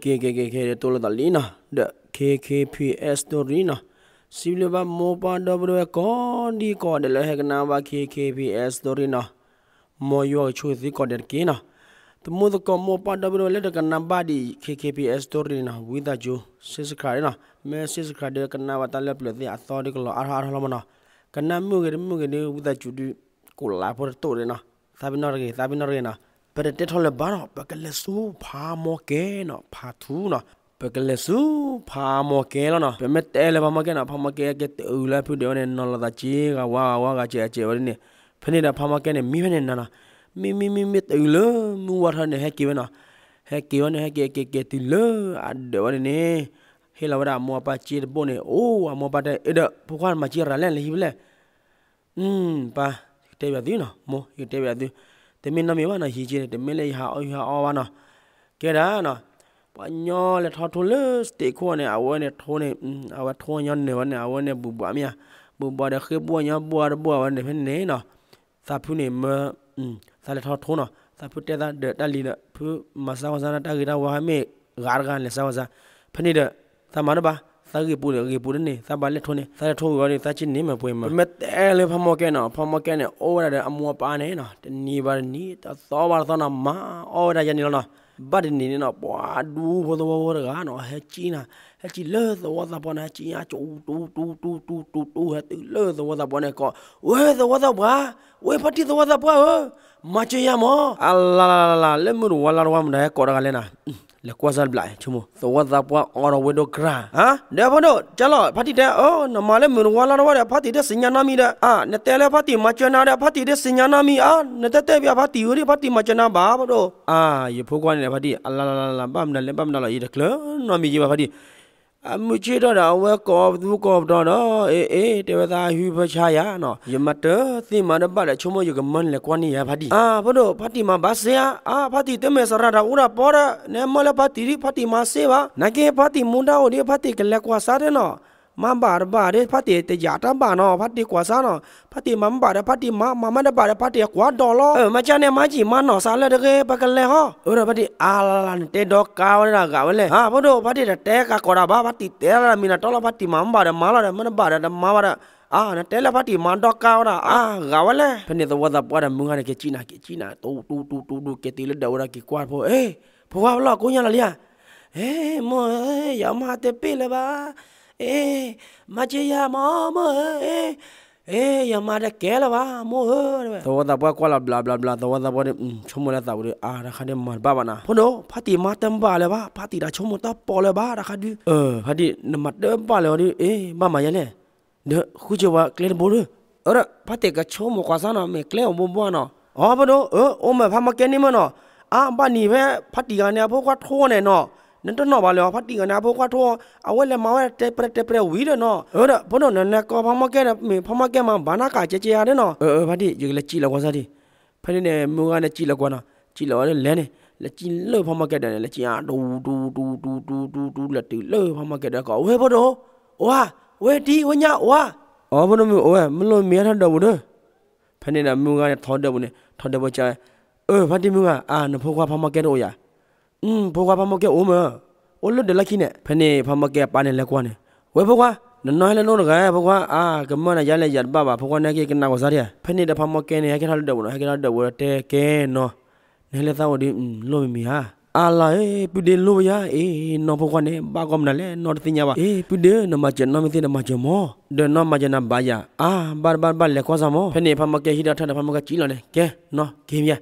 ကဲ ကဲ ကဲ ကဲ တိၢ်လိာ်သးလံနီၤ, ဒီး ခ့ခ့ဖံအဲၣ် story နီၤ, စံးဘျုးဘၣ်မိၢ်ပၢ်ဒီပုၢ်ဝဲၢ်ကိးဒံကိးဂၤဒဲးလၢဟဲကနၣ်ဘၣ် ခ့ခ့ဖံအဲၣ် story နီၤ, မ်ယွၤကဆိၣ်ဂ့ၤသုကိးဂၤဒဲးတက့ၢ်နီၤ, သမူသကိးမိၢ်ပၢ်ဒီပုၢ်ဝဲၢ်လၢတကနၣ်ဘၣ်ဒံး ခ့ခ့ဖံအဲၣ် story နီၤ, ဝံသးစူၤ subscribe နီၤ, မ့ၢ် subscribe ဒီးကနၣ်ဘၣ်တၢ်လၢပျၢၤသ့ၣ်အသီဒီးကလီၤအါထီၣ်အါထီၣ်လီၤမးနီၤ, ကနၣ်မုာ်ဂ့ၤတမုာ်ဂ့ၤဒီး ဝံသးစူၤဒုး ကိးလါဖိတတိၢ်ဒံးနီၤ, သးပ့ၤနီၣ်တဂ့ၤ သးပ့ၤနီၣ်တဂ့ၤနီၤ, ပတတဲထီၣ်လၢၤဘၣ်နီၤ, ပကလဲၤဆူဖးမီၢ်ကဲနီၤ, part two နီၤ, ပကလဲၤဆူဖးမီၢ်ကဲလီၤနီၤ, ပမ့ၢ်တဲလၢဖးမီၢ်ကဲနီၤ, ဖးမီၢ်ကဲကဲတုၤလၢဖုဒဲးဝဲန့ၣ် နီၤလီၤသးက့ဂၤဝါဂၤဝါဂၤစဲးစဲးဝဲဒ်န့ၣ်, ဖဲန့ၣ်ဒီးဖးမီၢ်ကဲန့ၣ်မံဖဲန့ၣ်နီၤနီၤ, မံမံမံမံတုၤလၢမုၢ်ဝါထီၣ်န့ၣ် ဟဲက့ၤဝဲနီၤ, ဟဲက့ၤဝဲန့ၣ် ဟဲက့ၤက့ၤက့ၤတုၤလၢအဒဲးဝဲန့ၣ်န့ၣ်, ဟ့ၣ်လီၤဝဲဒၣ်အမိၢ်အပၢ်စ့တဘိန့ၣ်, အိၣ် အမိၢ်အပၢ်တဲ အ့ဒီး ဖိခွါမၤစ့ရၤလဲၣ် လဲၤဟံးဖဲလဲၣ် ပၢ်, ယကတဲဘၣ်သုနီၤ, မိၢ် ယကတဲဘၣ်သု, တမ့ၢ်နီတမံၤဘၣ်နီၤ, ဟံးက့န့ၣ် တမ့ၢ်လၢယဟးအီၣ်ယဟးအီဘၣ်နီၤ, ကဲဒၣ်နီၤ, ပှၤညီလဲၤထီၣ်ထိလၢ stage ခိၣ်န့ၣ် အဝဲန့ၣ်ထိန့ၣ်, အဝဲထိညီနုၢ်ဝဲန့ၣ် အဝဲန့ၣ်ဘူၣ်ဘၣ်မ့ၢ်ဧါ, ဘူၣ်ဘၣ်ဒီးဃ့ဘိၣ်ညီဘိၣ်တဘိၣ်ဝဲန့ၣ်ဖဲန့ၣ်နီၤ, သးဖုန့ၣ်မၢ, သးလဲၤထီၣ်ထိနီၤ, သးဖုတဲသးဒီးတၢ်လံၤဒီး ဖုမၤစၢၤဝဲစၢ် တၢ်ဂ့ၤတၢ်ဝါမ့ၢ်ဂၤတဂၤလဲၤစၢၤဝဲစၢ်, ဖဲန့ၣ်ဒီး သးမၤတဘၣ်, သးဂ့ၢ်ပူၤန့ၣ် ဂ့ၢ်ပူၤတန့ၣ် သးဘၣ်လဲၤထိန့ၣ် သးလဲၤထိဝံၤဝဲဒီး သးက့န့ၣ်မ့ၢ်ပှဲၤမး, ပမ့ၢ်တဲလၢဖးမီၢ်ကဲနီၤ, ဖးမီၢ်ကဲန့ၣ် အိၣ်ဝဲဒၣ်ဒီးအမိၢ်အပၢ်န့ၣ်နီၤ, တနံၤဘၣ်တနံၤ တသီဘၣ်တသီနီၤ, မၤအီၣ်ဝဲဒၣ်ယၤန့ၣ်လီၤနီၤ, ဘၣ်တနံၤန့ၣ်နီၤ ပှၤဒူဖိသဝီဖိတဂၤနီၤ ဟဲကံနၤ, ဟဲကံလၢသဝီသးပှၢ်န့ၣ် ဟဲကံညါ ကတူတူတူတူတူတူ ဟဲတုၤလၢသဝီသးပှၢ်န့ၣ်ကိး, ဝဲသဝီသးပှၢ်, ဝဲဖါတံၢ်သဝီသးပှၢ်ဧၢ, မၤစၢၤယၤမး, အလါလါလါလါ လၢမုၢ်တဝါလါတဝါမတၤဟဲကိးတဂၤလဲၣ်နီၤ, လဲၤကွၢ်စၢ်တဘျီ ဆိကမိၣ် သဝီသးပှၢ်အိးထီၣ်ဝဲဒိၣ်ကြၢ်, ဟါ, ဒီးဖိဒိၣ် ကၢ်လီၤ ဖါတံၢ်တဲ, အိ နမၤလၢမုၢ်တဝါလါတဝါဒီး ဖါတံၢ်တသ့ၣ်ညါနီတမံၤဒီး, အါ နတဲလၢဖါတံၢ်မၤစၢၤနၤဒီး ဖါတံၢ်တသ့ၣ်ညါနီတမံၤ, အါ နတဲတဲဘၣ်ဖါတံၢ်ဝံၤဒီး ဖါတံၢ်မၤစၢၤနၤဘၣ် ဖိဒိၣ်, အါ ယဖိခွါန့ၣ် ဖါတံၢ် အလါလါလါလါ ဘၣ်မနုၤလဲၣ် ဘၣ်မနုၤလဲၣ် ယတကျၢၤနီတမံၤက့ဘၣ် ဖါတံၢ် အမုၢ်ဆ့ၣ်ထီၣ်ဒီး အဝဲကိးပသူကိးပတီၤဒီး အ့ အ့ တဲဝဲသးဟုဖၢဆါယၤနီၤ, ယမၤတသ့မၤတဘၣ်ဒီး ဆိကမိၣ်ယကမၢနလဲၤကွၢ်န့ၢ်ယၤဖါတံၢ်, အါ ဖိဒိၣ် ဖါတံၢ်မၤဘၣ်စ့ဧါ, အါ ဖါတံၢ်တမ့ၢ်စရၣ်တၢ်အူတၢ်ပီဒီး နမၢလၢဖါတံၢ်ဒီး ဖါတံၢ်မၤစ့ဘၣ်, နာ်က့ဖါတံၢ်မူဒါအိၣ်ဒီး ဖါတံၢ်ကလဲၤကွၢ်စၢ်တဲနီၤ, မၤဘၣ်တဘၣ်ဒီး ဖါတံၢ်တယာ်တၢ်ဘၣ်နီၤ, ဖါတံၢ်ကွၢ်စၢ်နီၤ, ဖါတံၢ်မၤမ့ၢ်ဘၣ်ဒီး ဖါတံၢ်မၤ, မၤမ့ၢ်တဘၣ်ဒီး ဖါတံၢ်ကွၢ်ဒီးလီၤ, အၢ မၤကၢ်န့ၣ် မၤကံၣ်မၤနီၢ်စးလၢတဂ့ၤ ပကလဲၤဟီ, အၢ ဒီးဖါတံၢ် အါလါလါ နတဲဒီးကါဝဲဒၣ်ဂာ်ဝဲလဲၣ်, အါ ဖိဒိၣ် ဖါတံၢ်တတဲကါကိးတၢ်ဘၣ်, ဖါတံၢ်တဲလၢမံၤနၤတီလီၤ, ဖါတံၢ်မၤမ့ၢ်ဘၣ်ဒီးမၤလီၤဒီး မ့ၢ်တဘၣ်ဒီးတမၤဘၣ်ဒီး, အါ နတဲလၢဖါတံၢ်မၤဒီးကါဝဲဒၣ် အါ ဂာ်ဝဲလဲၣ်, ဖဲန့ၣ်သဝီသးပှၢ်ဒီးမုၢ်ဂၤန့ၣ် က့ၤကံၣ်နၤ က့ၤကံၣ်နၤ တူတူတူတူတူ က့ၤတုၤလၢဒၢးဝဲဒီး က့ၤကွၢ်ဖိ, အ့ ဖိခွါဖဲလဲၣ် ကိညါလီၤလံဧါ, အ့ မိၢ်ဧၢ ယမၤတပ့ၢ်လၢၤဘၣ်, အ့ မၤစၢၤယၤမး မိၢ်ဧၢ, အ့ အ့ ယမၤတကဲလၢၤဘၣ် မိၢ်ဧၢ, တဲဝဲ, သဝီသးပှၢ်ကွၢ်လီၤဘျးဘျးဘျး, သဝီသးပှၢ်ဒီး ဆိကမိၣ်လၢသးပူၤဒီး အါ တၢ်ခါဒ်မၤတဘၣ်ဘၣ်နၤ, ဖိဒိၣ် ဖါတံၢ်မၤတဘၣ်လၢၤဘၣ်, ဖါတံၢ်တၢ်ဆိကမိၣ်တၢ်ပီၣ်လၢၤဘၣ် တၢ်ခါဒု, အၢ ဖါတံၢ် နမၤတဘၣ်လၢၤအီၤဒီး အ့ ဘၣ်မၤယဲလဲၣ် ဒီးဃုစၢၤဝဲကျဲတဘိဒီး, အၢ ဒီးဖါတံၢ်ကဆိကမိၣ်ကွၢ်စၢ်နီၤ မ့ၢ်ကျဲအိၣ်ဘိဘိနီၤ, အီ ဖိဒိၣ် အၢ အိၣ်မ့ၢ်ဖါမီၢ်ကဲန့ၣ်မ့ၢ်နီၤ, အါ ဘၣ်နံၤဖဲဖါတံၢ်ဂၤန့ၣ် အဖိခွါထိန့ၣ်နီၤ, နတနီၣ်ဘၣ်လၢၤ ဖါတံၢ်ဂၤန့ၣ် အဖိခွါထိ, အဝဲလဲၤမၤဝဲတဲပရဲတဲပရဲဝံၤဒီးနီၤ, အၢ ဒီး ဖိဒိၣ် နလဲၤကိးဖါမီၢ်ကဲဒီး မ့ၢ်ဖါမီၢ်ကဲမၤဘၣ်နၤကၢ်ကဲကဲဧါဒီးနီၤ, အၢ အၢ ဖါတံၢ် ယကလဲၤကံၣ်လီၤကွၢ်စၢ်ဒံး, ဖဲန့ၣ်န့ၣ် မုၢ်ဂၤန့ၣ်ကံၣ်လီၤကွၢ်နီၤ, ကံၣ်လီၤဝဲဒီးလဲၤန့ၣ် လဲၤကံၣ်လၢဖါမီၢ်ကဲဒီးန့ၣ် လဲၤကံၣ်အါ တူတူတူတူတူတူ လဲၤတုၤလၢဖါမီၢ်ကဲဒီးကိး ဝဲဖိဒိၣ်, အိၣ်ဧါ, ဝဲတံၢ် ဝဲညါအိၣ်ဧါ, အီ ဖိဒိၣ်မုၣ် အိၣ်ဝဲ မ့ၢ်လိၣ်မံၤအါထီၣ်ဒီးပူၤဒီး, ဖဲန့ၣ်ဒီးမုၢ်ဂၤန့ၣ်ထီၣ်ဒီးပူၤန့ၣ် ထီၣ်ဒီးပူၤကၢ်ဝဲ, အၢ ဖါတံၢ်မုၢ်ဂၤ အါ နဖိခွါဖါမီၢ်ကဲတအိၣ်ယၤ, ဖိခွါဖါမီၢ်ကဲအိၣ်မ့ၢ်, အိၣ်လၢဒၢးလီၢ်ခံန့ၣ်, ဖဲန့ၣ် ဖါမီၢ်ကဲအပၢ်န့ၣ်လဲၤကွၢ်န့ၣ်, ဝဲဖိခွါ, နနီၢ်ဟဲလၢနအိၣ်တဂၤ ဖိခွါ, အါ ကမၢနၤယါလဲၣ်ယၤတဘၣ်ဘၣ် ဖိခွါ နဟဲက့ၤကနၣ်ကွၢ်စၢ်ဒံး, ဖဲန့ၣ်ဒီးဖါမီၢ်ကဲန့ၣ် ဟဲက့ၤထီၣ်လၢဒၢးပူၤနီၤ ဟဲက့ၤထီၣ်လၢဒၢးပူၤတဲကဲနီၤ, နဟဲလၢသးအိၣ်ဒီး လိၣ်မံၤမံၤဧါ, အါလီၤ ပုၢ်ဒ့ လိၣ်ဝဲယၤ, အ့ နီၢ်ဖိခွါန့ၣ် ဘၣ်ကီမနုၤလဲၣ် နီၢ်တသ့ၣ်ညါဘၣ်, အ့ ပုၢ်ဒ့ နမၤစၢၤနီၢ်မ့ၢ်သ့ၣ်နမၤစၢၤမး, ဒီးနီၢ်မၤစၢၤနၤဘၣ်ယၤ, အါ ဘၣ်တဘၣ်တဘၣ်လဲၤကွၢ်စၢ်မး, ဖဲန့ၣ် ဖါမီၢ်ကဲဟံးထီၣ်ထၢၣ်ဒီး ဖါမီၢ်ကဲကံၣ်လီၤန့ၣ် ကဲ နီၢ်က့ၤမယၤ,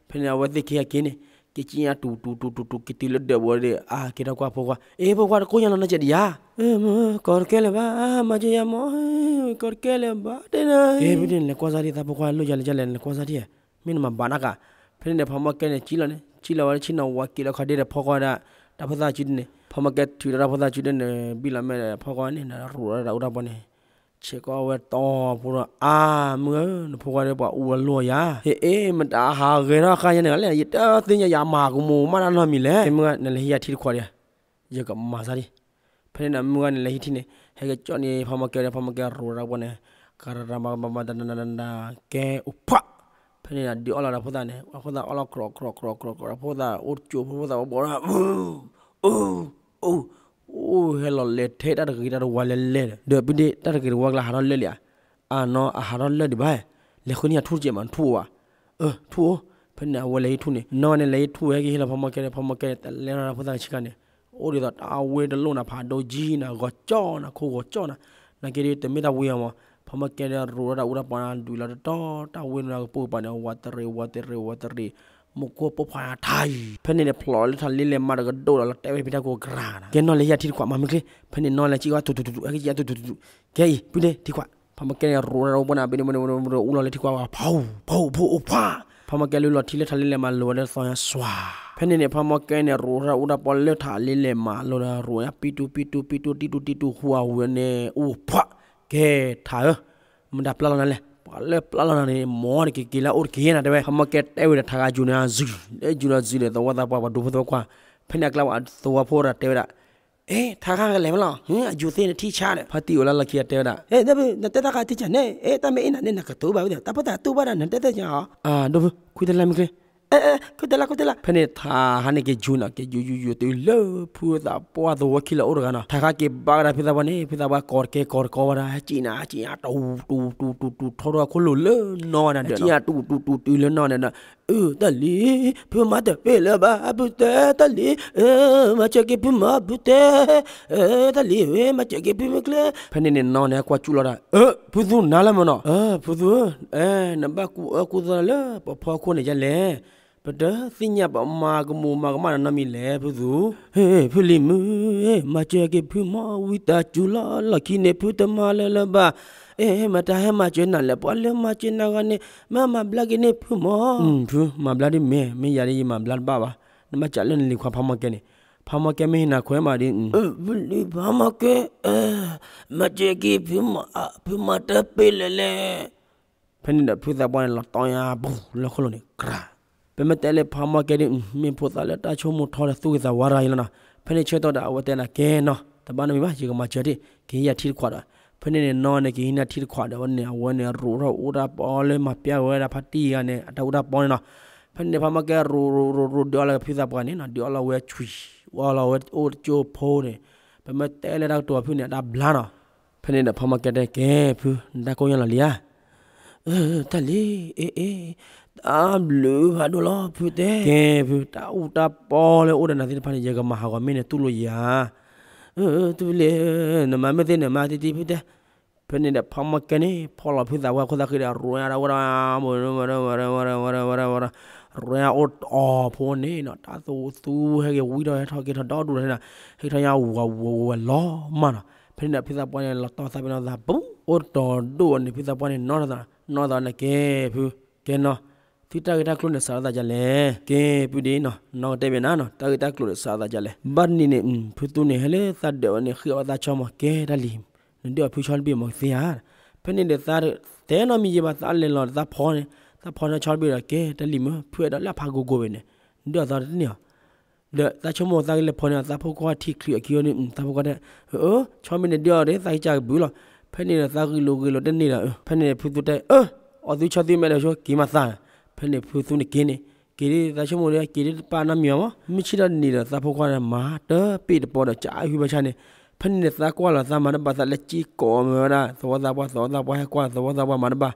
ဖဲန့ၣ် အဝဲသ့ၣ်ခံဂၤက့ၤန့ၣ် က့ၤကံၣ်ညါတူတူတူတူတူ က့ၤတုၤလၢဒၢးပူၤဒီး အါ က့ၤထီၣ်ကွၢ်ဖိခွါ, အ့ ဖိခွါ တကိၢ်ညါလီၤနီၢ်ကဲဒံးယၤ, ကိးတကဲလၢၤဘၣ်, မၤစၢၤယၤမး, ကိးတကဲလၢၤဘၣ်တဲနၤ, ကဲ ဖဲန့ၣ် နလဲၤကွၢ်စၢ်ဒံး သးဖိခွါ လိၣ်ယၤလၢယၤလဲၣ် နလဲၤကွၢ်စၢ်ဒံး, မ့ၢ်နမၤဘၣ်နၤကၢ်, ဖဲန့ၣ်ဒီး ဖါမီၢ်ကဲန့ၣ် ကံၣ်လီၤန့ၣ် ကံၣ်လီၤဝဲလၢဆ့ၣ်နီၤဝဲ က့ၤလီၤခီဒ့ဒီးဖီကွၢ်ဝဲဒၣ် တၢ်ဖိသၣ်စုဒ့န့ၣ်, ဖါမီၢ်ကဲထုးဒီးတၢ်ဖိသၣ်စုဒ့န့ၣ် ဘံၣ်လီၤမဲာ်ဒီးဖီကွၢ်န့ၣ် ရူးဒီးတၢ်အူတၢ်ပီန့ၣ် ဆဲးကီးဝဲတီၤဖိဒီး အါ မုၢ်ဧၢ နဖိခွါဒီးပှၤအူဝဲလိၣ်ယၤ, ဟ့ၣ်အ့ မတၤဟးဂဲၤထီၣ်ဃါယဲန့ၣ်လဲၣ်, ယတသ့ၣ်ညါ ယမၤကမူၤမးတၢ်နီတမံၤလဲၣ်, မုၢ်ဧၢ နလဲၤဟံးယၤထံတခွးဒီး ယကမၤစၢ်ဒံး, ဖဲန့ၣ်ဒီး မုၢ်ဂၤန့ၣ် လဲၤဟံးထံန့ၣ် ဟဲက့ၤကၠီၣ်န့ၢ် ဖါမီၢ်ကဲဒီး ဖါမီၢ်ကဲရူးဒီးတၢ်ပီန့ၣ် ကရၤရၤမၤမၤမၤတနၤနၤနၤ ကဲအိၣ်ဖှး, ဖဲန့ၣ်ဒီး ဒုးအီၣ်လီၤဒီးဖိသၣ်န့ၣ် ဖိသၣ်အီၣ်လီၤကြီၤကြီၤကြီၤကြီၤ ဖိသၣ်အိၣ်တကၠိဖိ ဖိသၣ်အိၣ်ဘီဒီး မုၢ် အိၣ် အိၣ် ဟဲလီၤလဲၤထဲတၢ်တဂ့ၤတၢ်တဝါလဲၤလဲၤဒီး ဒီးပုၢ်ဒ့ၣ် တၢ်တဂ့ၤတဝါကျါဟးထီၣ်လၢာ်လံဧါ. အနီၢ် အဟးထီၣ်လၢာ်ဒံးဘၣ်, လဲၤဃုန့ၢ်ယၤထူၣ်တကဲးမး ထူၣ်အိၣ်ဧါ. အၢ ထူၣ်အိၣ်. ဖဲန့ၣ်အဝဲလဲၤဟံးထူၣ်န့ၣ် နီၢ်န့ၣ် လဲၤဟံးထူၣ်ဝဲက့ၤဟ့ၣ်လီၤဖါမီၢ်ကဲန့ၣ် ဖါမီၢ်ကဲန့ၣ် တၢ်လဲၤထီၣ်တၢ်ဖိသၣ်ခံခါန့ၣ် အိၣ်ဒ်သိးတၢ်ဝ့ၢ်တလိၣ်နၤ ဖးဒိၣ်ကံနၤ ဂီၤကၠီနၤ ခိၣ်ဂီၤကၠီနၤ, နာ်က့ဒ်တမ့ၢ်တၢ်ဝ့ၢ်အီၤမး, ဖါမီၢ်ကဲဒီးရိးထီၣ်တၢ်အူတၢ်ပီနၤ ဒုးလီၤတတီၤ တၢ်ဝ့ၢ်နၤကပိာ်ကပၤန့ၣ် ဝးတရံး ဝးတရံး ဝးတရံး မူခိၣ်ပိာ်ဖးထါအံၤ ဖဲန့ၣ်န့ၣ် ဖျိးလၢထးလ့လဲၢ်မးတကဒိၣ်ဒီး လီၤတဲာ်ဝဲဖံတၢ်ကိးကရၤနၤ ကဲနီၢ်လဲၤဟံးထံတခွးမးမ့ၢ်ချ့, ဖဲန့ၣ်နီၢ်လဲၤကံၣ်ဝဲတူတူတူတူ ဟဲက့ၤကံၣ်အတူတူတူတူ, ကဲအံၤ ပုၢ်ဒ့ၣ် ထံခွး, ဖါမီၢ်ကဲန့ၣ် ရိးထီၣ်တၢ်အူပီနၤ ဘ့ၣ်ဒ့ၣ်မ့ၢ်ဒ့ၣ်မ့ၢ်ဒ့ၣ် အူလီၤလၢထံခွးဝဲ ဖီ ဖီ ဖီ ဖီ, ဖါမီၢ်ကဲလူလီၤထံလၢထးလ့လဲၢ်မး လိၤဝဲလၢသီညါစွၤ, ဖဲန့ၣ်န့ၣ် ဖါမီၢ်ကဲန့ၣ် ရိးထီၣ်တၢ်အူတၢ်ပီလၢထးလ့လဲၢ်မး လိၤဒီးရိးညါ ပံတူပံတူပံတူ တံတူတံတူ ဟူးအဝဲန့ၣ် အိၣ်ဖး, ကဲထးဧၢ မတၤပျၢ်လီၤနၤလဲၣ်, ပှၤလၢပျၢ်လီၤနၤန့ၣ် မ်နက့ၤက့ၤလၢအအိၣ်တက့ၢ်နၤ တဲဝဲ, ဖါမီၢ်ကဲတဲဝဲဒီးထးဂၤယူၤန့ၣ်အစု, လၢယူၤဒီးစုဒီး သဝီသးပှၢ်ပှၤဒူဖိသဝီကွၢ်, ဖဲန့ၣ်အကျါဝဲသဝီဖိဒီးတဲဝဲဒၣ်, အဲ ထးဂၤကလဲၤမးလီၤ, အယူၤသ့န့ၣ်ထံၣ်ဆါဒီး ဖါတံၢ်အိၣ်လၢလီၢ်ခံအတဲဝဲဒၣ်, အဲ နတဲတၢ်ခါထံၣ်ဆါန့ၣ် အဲ တၢ်မ့ၢ်အ့ၣ်နၤန့ၣ် နကတိၤဘၣ်ဝဲဒီး တၢ်ဖိသၣ်တူၢ်ဘၣ်ဒီး နတဲတၢ်ဆါအီၤ, ဒိၣ်ဖု ခွံတလါမ့ၢ်ချ့ အဲ အဲ ခွံတလါ ခွံတလါ, ဖဲန့ၣ်ထးဟါန့ၣ်က့ၤယူၤနီၤ က့ၤယူၤယူၤယူၤတုၤလၢဖုသးပှၢ်သဝီခံလၢအိၣ်တဂၤနီၤ, ထးခါက့ၤဘၣ်ကဒါဖုသးပှၢ်န့ၣ် ဖုသးပှၢ်ကိးတကဲကိးတကီဝဲဒၣ် ဟဲကံၣ်နၤ ဟဲကံၣ်နၤ တူတူတူတူတူ ထီထီၣ်အခိၣ်လိၤလၢနီၢ်ဝဲဒၣ်ဒီး ဟဲကံၣ်နၤတူတူတူတုၤလၢနီၢ်ဝဲဒၣ်ဒီး, အၢ တၢ်လံၤ ဖုမၤတပ့ၢ်လၢၤဘၣ် ဖုတဲ တၢ်လံၤ မၤစၢၤက့ၤဖုမး ဖုတဲ တၢ်လံၤဧၢ မၤစၢၤက့ၤဖုမ့ၢ်ချ့, ဖဲန့ၣ်န့ၣ်နီၢ်န့ၣ် ကွၢ်ကၠူၣ်လီၤဒၣ်, အၢ ဖုသူနၤလၢမနီၤ, အၢ ဖုသူဧၢ, အဲ နဘၣ်ကူအၢကူသီလၢပဖီခိၣ်န့ၣ်ဒ်လဲၣ်, ပတသ့ၣ်ညါပမၤကမူၤမၤကမၣ်နနီတမံၤလဲၣ် ဖုသူ, ဟ့ၣ် ဖုလံၤမုၣ် မၤစၢၤက့ၤဖုမီၢ် ဝံသးစူၤလီၤ လီၢ်ခံန့ၣ် ဖုတမၤလၢၤလၢၤဘၣ်, အဲ မတၤဟဲမၤစၢၤနၤလဲၣ် ပှၤလၢမၤစၢၤနၤဂၤန့ၣ် မ့ၢ်မၤဘျါက့ၤန့ၢ်ဖုမီၢ်, ဖု မၤဘျါဒ်မ့ၢ် မ့ၢ်ယၤဒ်ယမၤဘျါတဘၣ်ဘၣ်, နဘၣ်စးလၢနလံၤခွါဖါမီၢ်ကဲန့ၣ်, ဖါမီၢ်ကဲမ့ၢ်ဟ့ၣ်နၤခွဲးမးဒ် ဖုလံၤဖါမီၢ်ကဲ, မၤစၢၤက့ၤဖုမီၢ် ဖုမၤတပ့ၢ်လၢၤလဲၣ် ဖဲန့ၣ်ဒီးဖုသးပှၢ်န့ၣ် လီၤတီယၤပူၤလၢခိၣ်လိၤန့ၣ် ကြၢး, ပမ့ၢ်တဲလၢဖါမီၢ်ကဲဒ် မ့ၢ်ဖိသၣ်လၢတၢ်ဆိကမိၣ်ထီဒီးသူၣ်ဂ့ၤသးဝါတဂၤအံၤလီၤနီၤ, ဖဲန့ၣ်ဆၢကတီၢ်ဒီးအဝဲတဲနၤ ကဲနီၤ တဘၣ်နီတမံၤဘၣ် ယကမၤစၢၤတ့ၢ် ကဟ့ၣ်ယၤထံတခွးဒီး, ဖဲန့ၣ်န့ၣ်နီၢ်န့ၣ် ကဟ့ၣ်နၤထံတခွးဒီး ဝဲန့ၣ် အဝဲန့ၣ်ရိးထီၣ်အူတၢ်ပီလၢမၤပျၢ်ဝဲဒၣ်ဖါတံၢ်ဂၤန့ၣ် အတၢ်အူတၢ်ပီန့ၣ်နီၤ, ဖဲန့ၣ်ဖါမီၢ်ကဲရိးရိးရိးရိးဒုးအီၣ်လၢဖုသးပှၢ်န့ၣ်နီၤ ဒုးအီၣ်လီၤဝဲဆွံ, အီၣ်လီၤဝဲအိၣ်တကၠိဖိန့ၣ်, ပမ့ၢ်တဲလၢတၢ်ကတိၤဖုန့ၣ် အတၢ်ဘျါနီၤ, ဖဲန့ၣ်ဒီးဖါမီၢ်ကဲတဲ ကဲဖု နတၢ်ကိၢ်ညါလီၤလံဧါ တၢ်လံၤ အ့ အ့ တၢ်ဘျုးဖးဒိၣ်လီၤ ဖုတဲ, ကဲဖု တၢ်အူတၢ်ပီလၢအိၣ်ဒီးနၤသ့ၣ်တဖၣ်န့ၣ် ယကမၤဟးဂီၤမ့ၢ်န့ၣ်တူၢ်လိာ်ယၤ, တုၤလံ နမၤမ့ၢ်သ့ၣ်န့ၣ် မၤတံတံ ဖုတဲ, ဖဲန့ၣ်ဒီးဖါမီၢ်ကဲန့ၣ် ဖီၣ်လီၤဖုသးပှၢ်ခိၣ်သၣ်ဃံဒီး ရိညါဒီးဝဲဒၣ် ရိညါအိၣ်တအီၤဖိန့ၣ်နီၤ တၢ်သူသူဟဲက့ၤဝံထီၣ် ဟဲထီၣ်က့ၤထီၣ်ဒီဒူၣ်ဒီးန့ၣ်, ဟဲထီၣ်ညါဝးဝးဝးလီၤမးနီၤ, ဖဲန့ၣ်ဒီးဖုသးပှၢ်န့ၣ် လီၤတီၢ်သးပ့ၤနီၣ်သး ပူၤ အိၣ်တတီၤဒိၣ်န့ၣ် ဖုသးပှၢ်န့ၣ် နီၢ်သး နီၢ်သးန့ၣ် ကဲဖု ကဲနီၤ, သုတၢ်ဂ့ၢ်တၢ်ကျိၤန့ၣ် စးထီၣ်သးဒ်လဲၣ်, ကဲဖုဒ်နီၤ နီၢ်ကတဲဘၣ်နၤနီၤ တၢ်ဂ့ၢ်တၢ်ကျိၤန့ၣ် စးထီၣ်သးဒ်လဲၣ်, ဘၣ်တနံၤန့ၣ် ဖုသူန့ၣ် ဟဲလၢသးဒၢးဝဲန့ၣ် ဃ့အီၣ်သးဆီမး ကဲတၢ်လံၤ နဒုးအီၣ်ဖုဆီတဘ့ၣ်မးကသ့ဧါ, ဖဲန့ၣ်ဒီးသးတဲနီတမံၤယဲဘၣ် သးလဲၤလီၤသးဖီန့ၣ်, သးဖီန့ၣ်ဆီတဘ့ၣ်ဒီး ကဲတၢ်လံၤမ့ၢ် ဖုအဲၣ်ဒိးလၢအဖးကိၢ်ကိၢ်ဘ့ၣ်န့ၣ်, နဒုးအီၣ်သးတန့ၢ်အီၤ, ဒီးသးဆိကမိၣ်သးကလဲၤဖီန့ၣ် သးဖိခွါထံၣ်ချုးအခံအီၤန့ၣ် သးဖိခွါတဲ, အၢ ဆီမ့ၢ်နဒုးအီၣ်ဒီး သးကစၢ်ကဘုးလီၤ, ဖဲန့ၣ်ဒီးသးဂ့ၢ်လိာ်ဂ့ၢ်လိာ်တန့ၢ်ဒီး ဖဲန့ၣ်ဖုသူတဲ အၢ အီၣ်သုဆီသုမဲာ်ဒီးဆိက့ၤမးသး, ဖဲန့ၣ်ဖုသူန့ၣ်က့ၤန့ၣ် က့ၤဒ်သးဆိကမိၣ်ဒီး က့ၤဒ်တပာ်နီတမံၤအီၤမး, မုၢ်ဆ့ၣ်ထီၣ်တနံၤဒီး သးဖိခွါဒီးမၤတပ့ၢ်တပီၤဒီး ကးဟုဘၣ်ဆၣ်န့ၣ်, ဖဲန့ၣ်န့ၣ် သးကွၢ်လီၤသးမၤတဘၣ် သးလဲၤကံကိးမ့ၢ်ဝဲဒၣ် သဝီသးပှၢ်, သဝီသးပှၢ်ဟဲကွၢ် သဝီသးပှၢ်မၤတဘၣ်,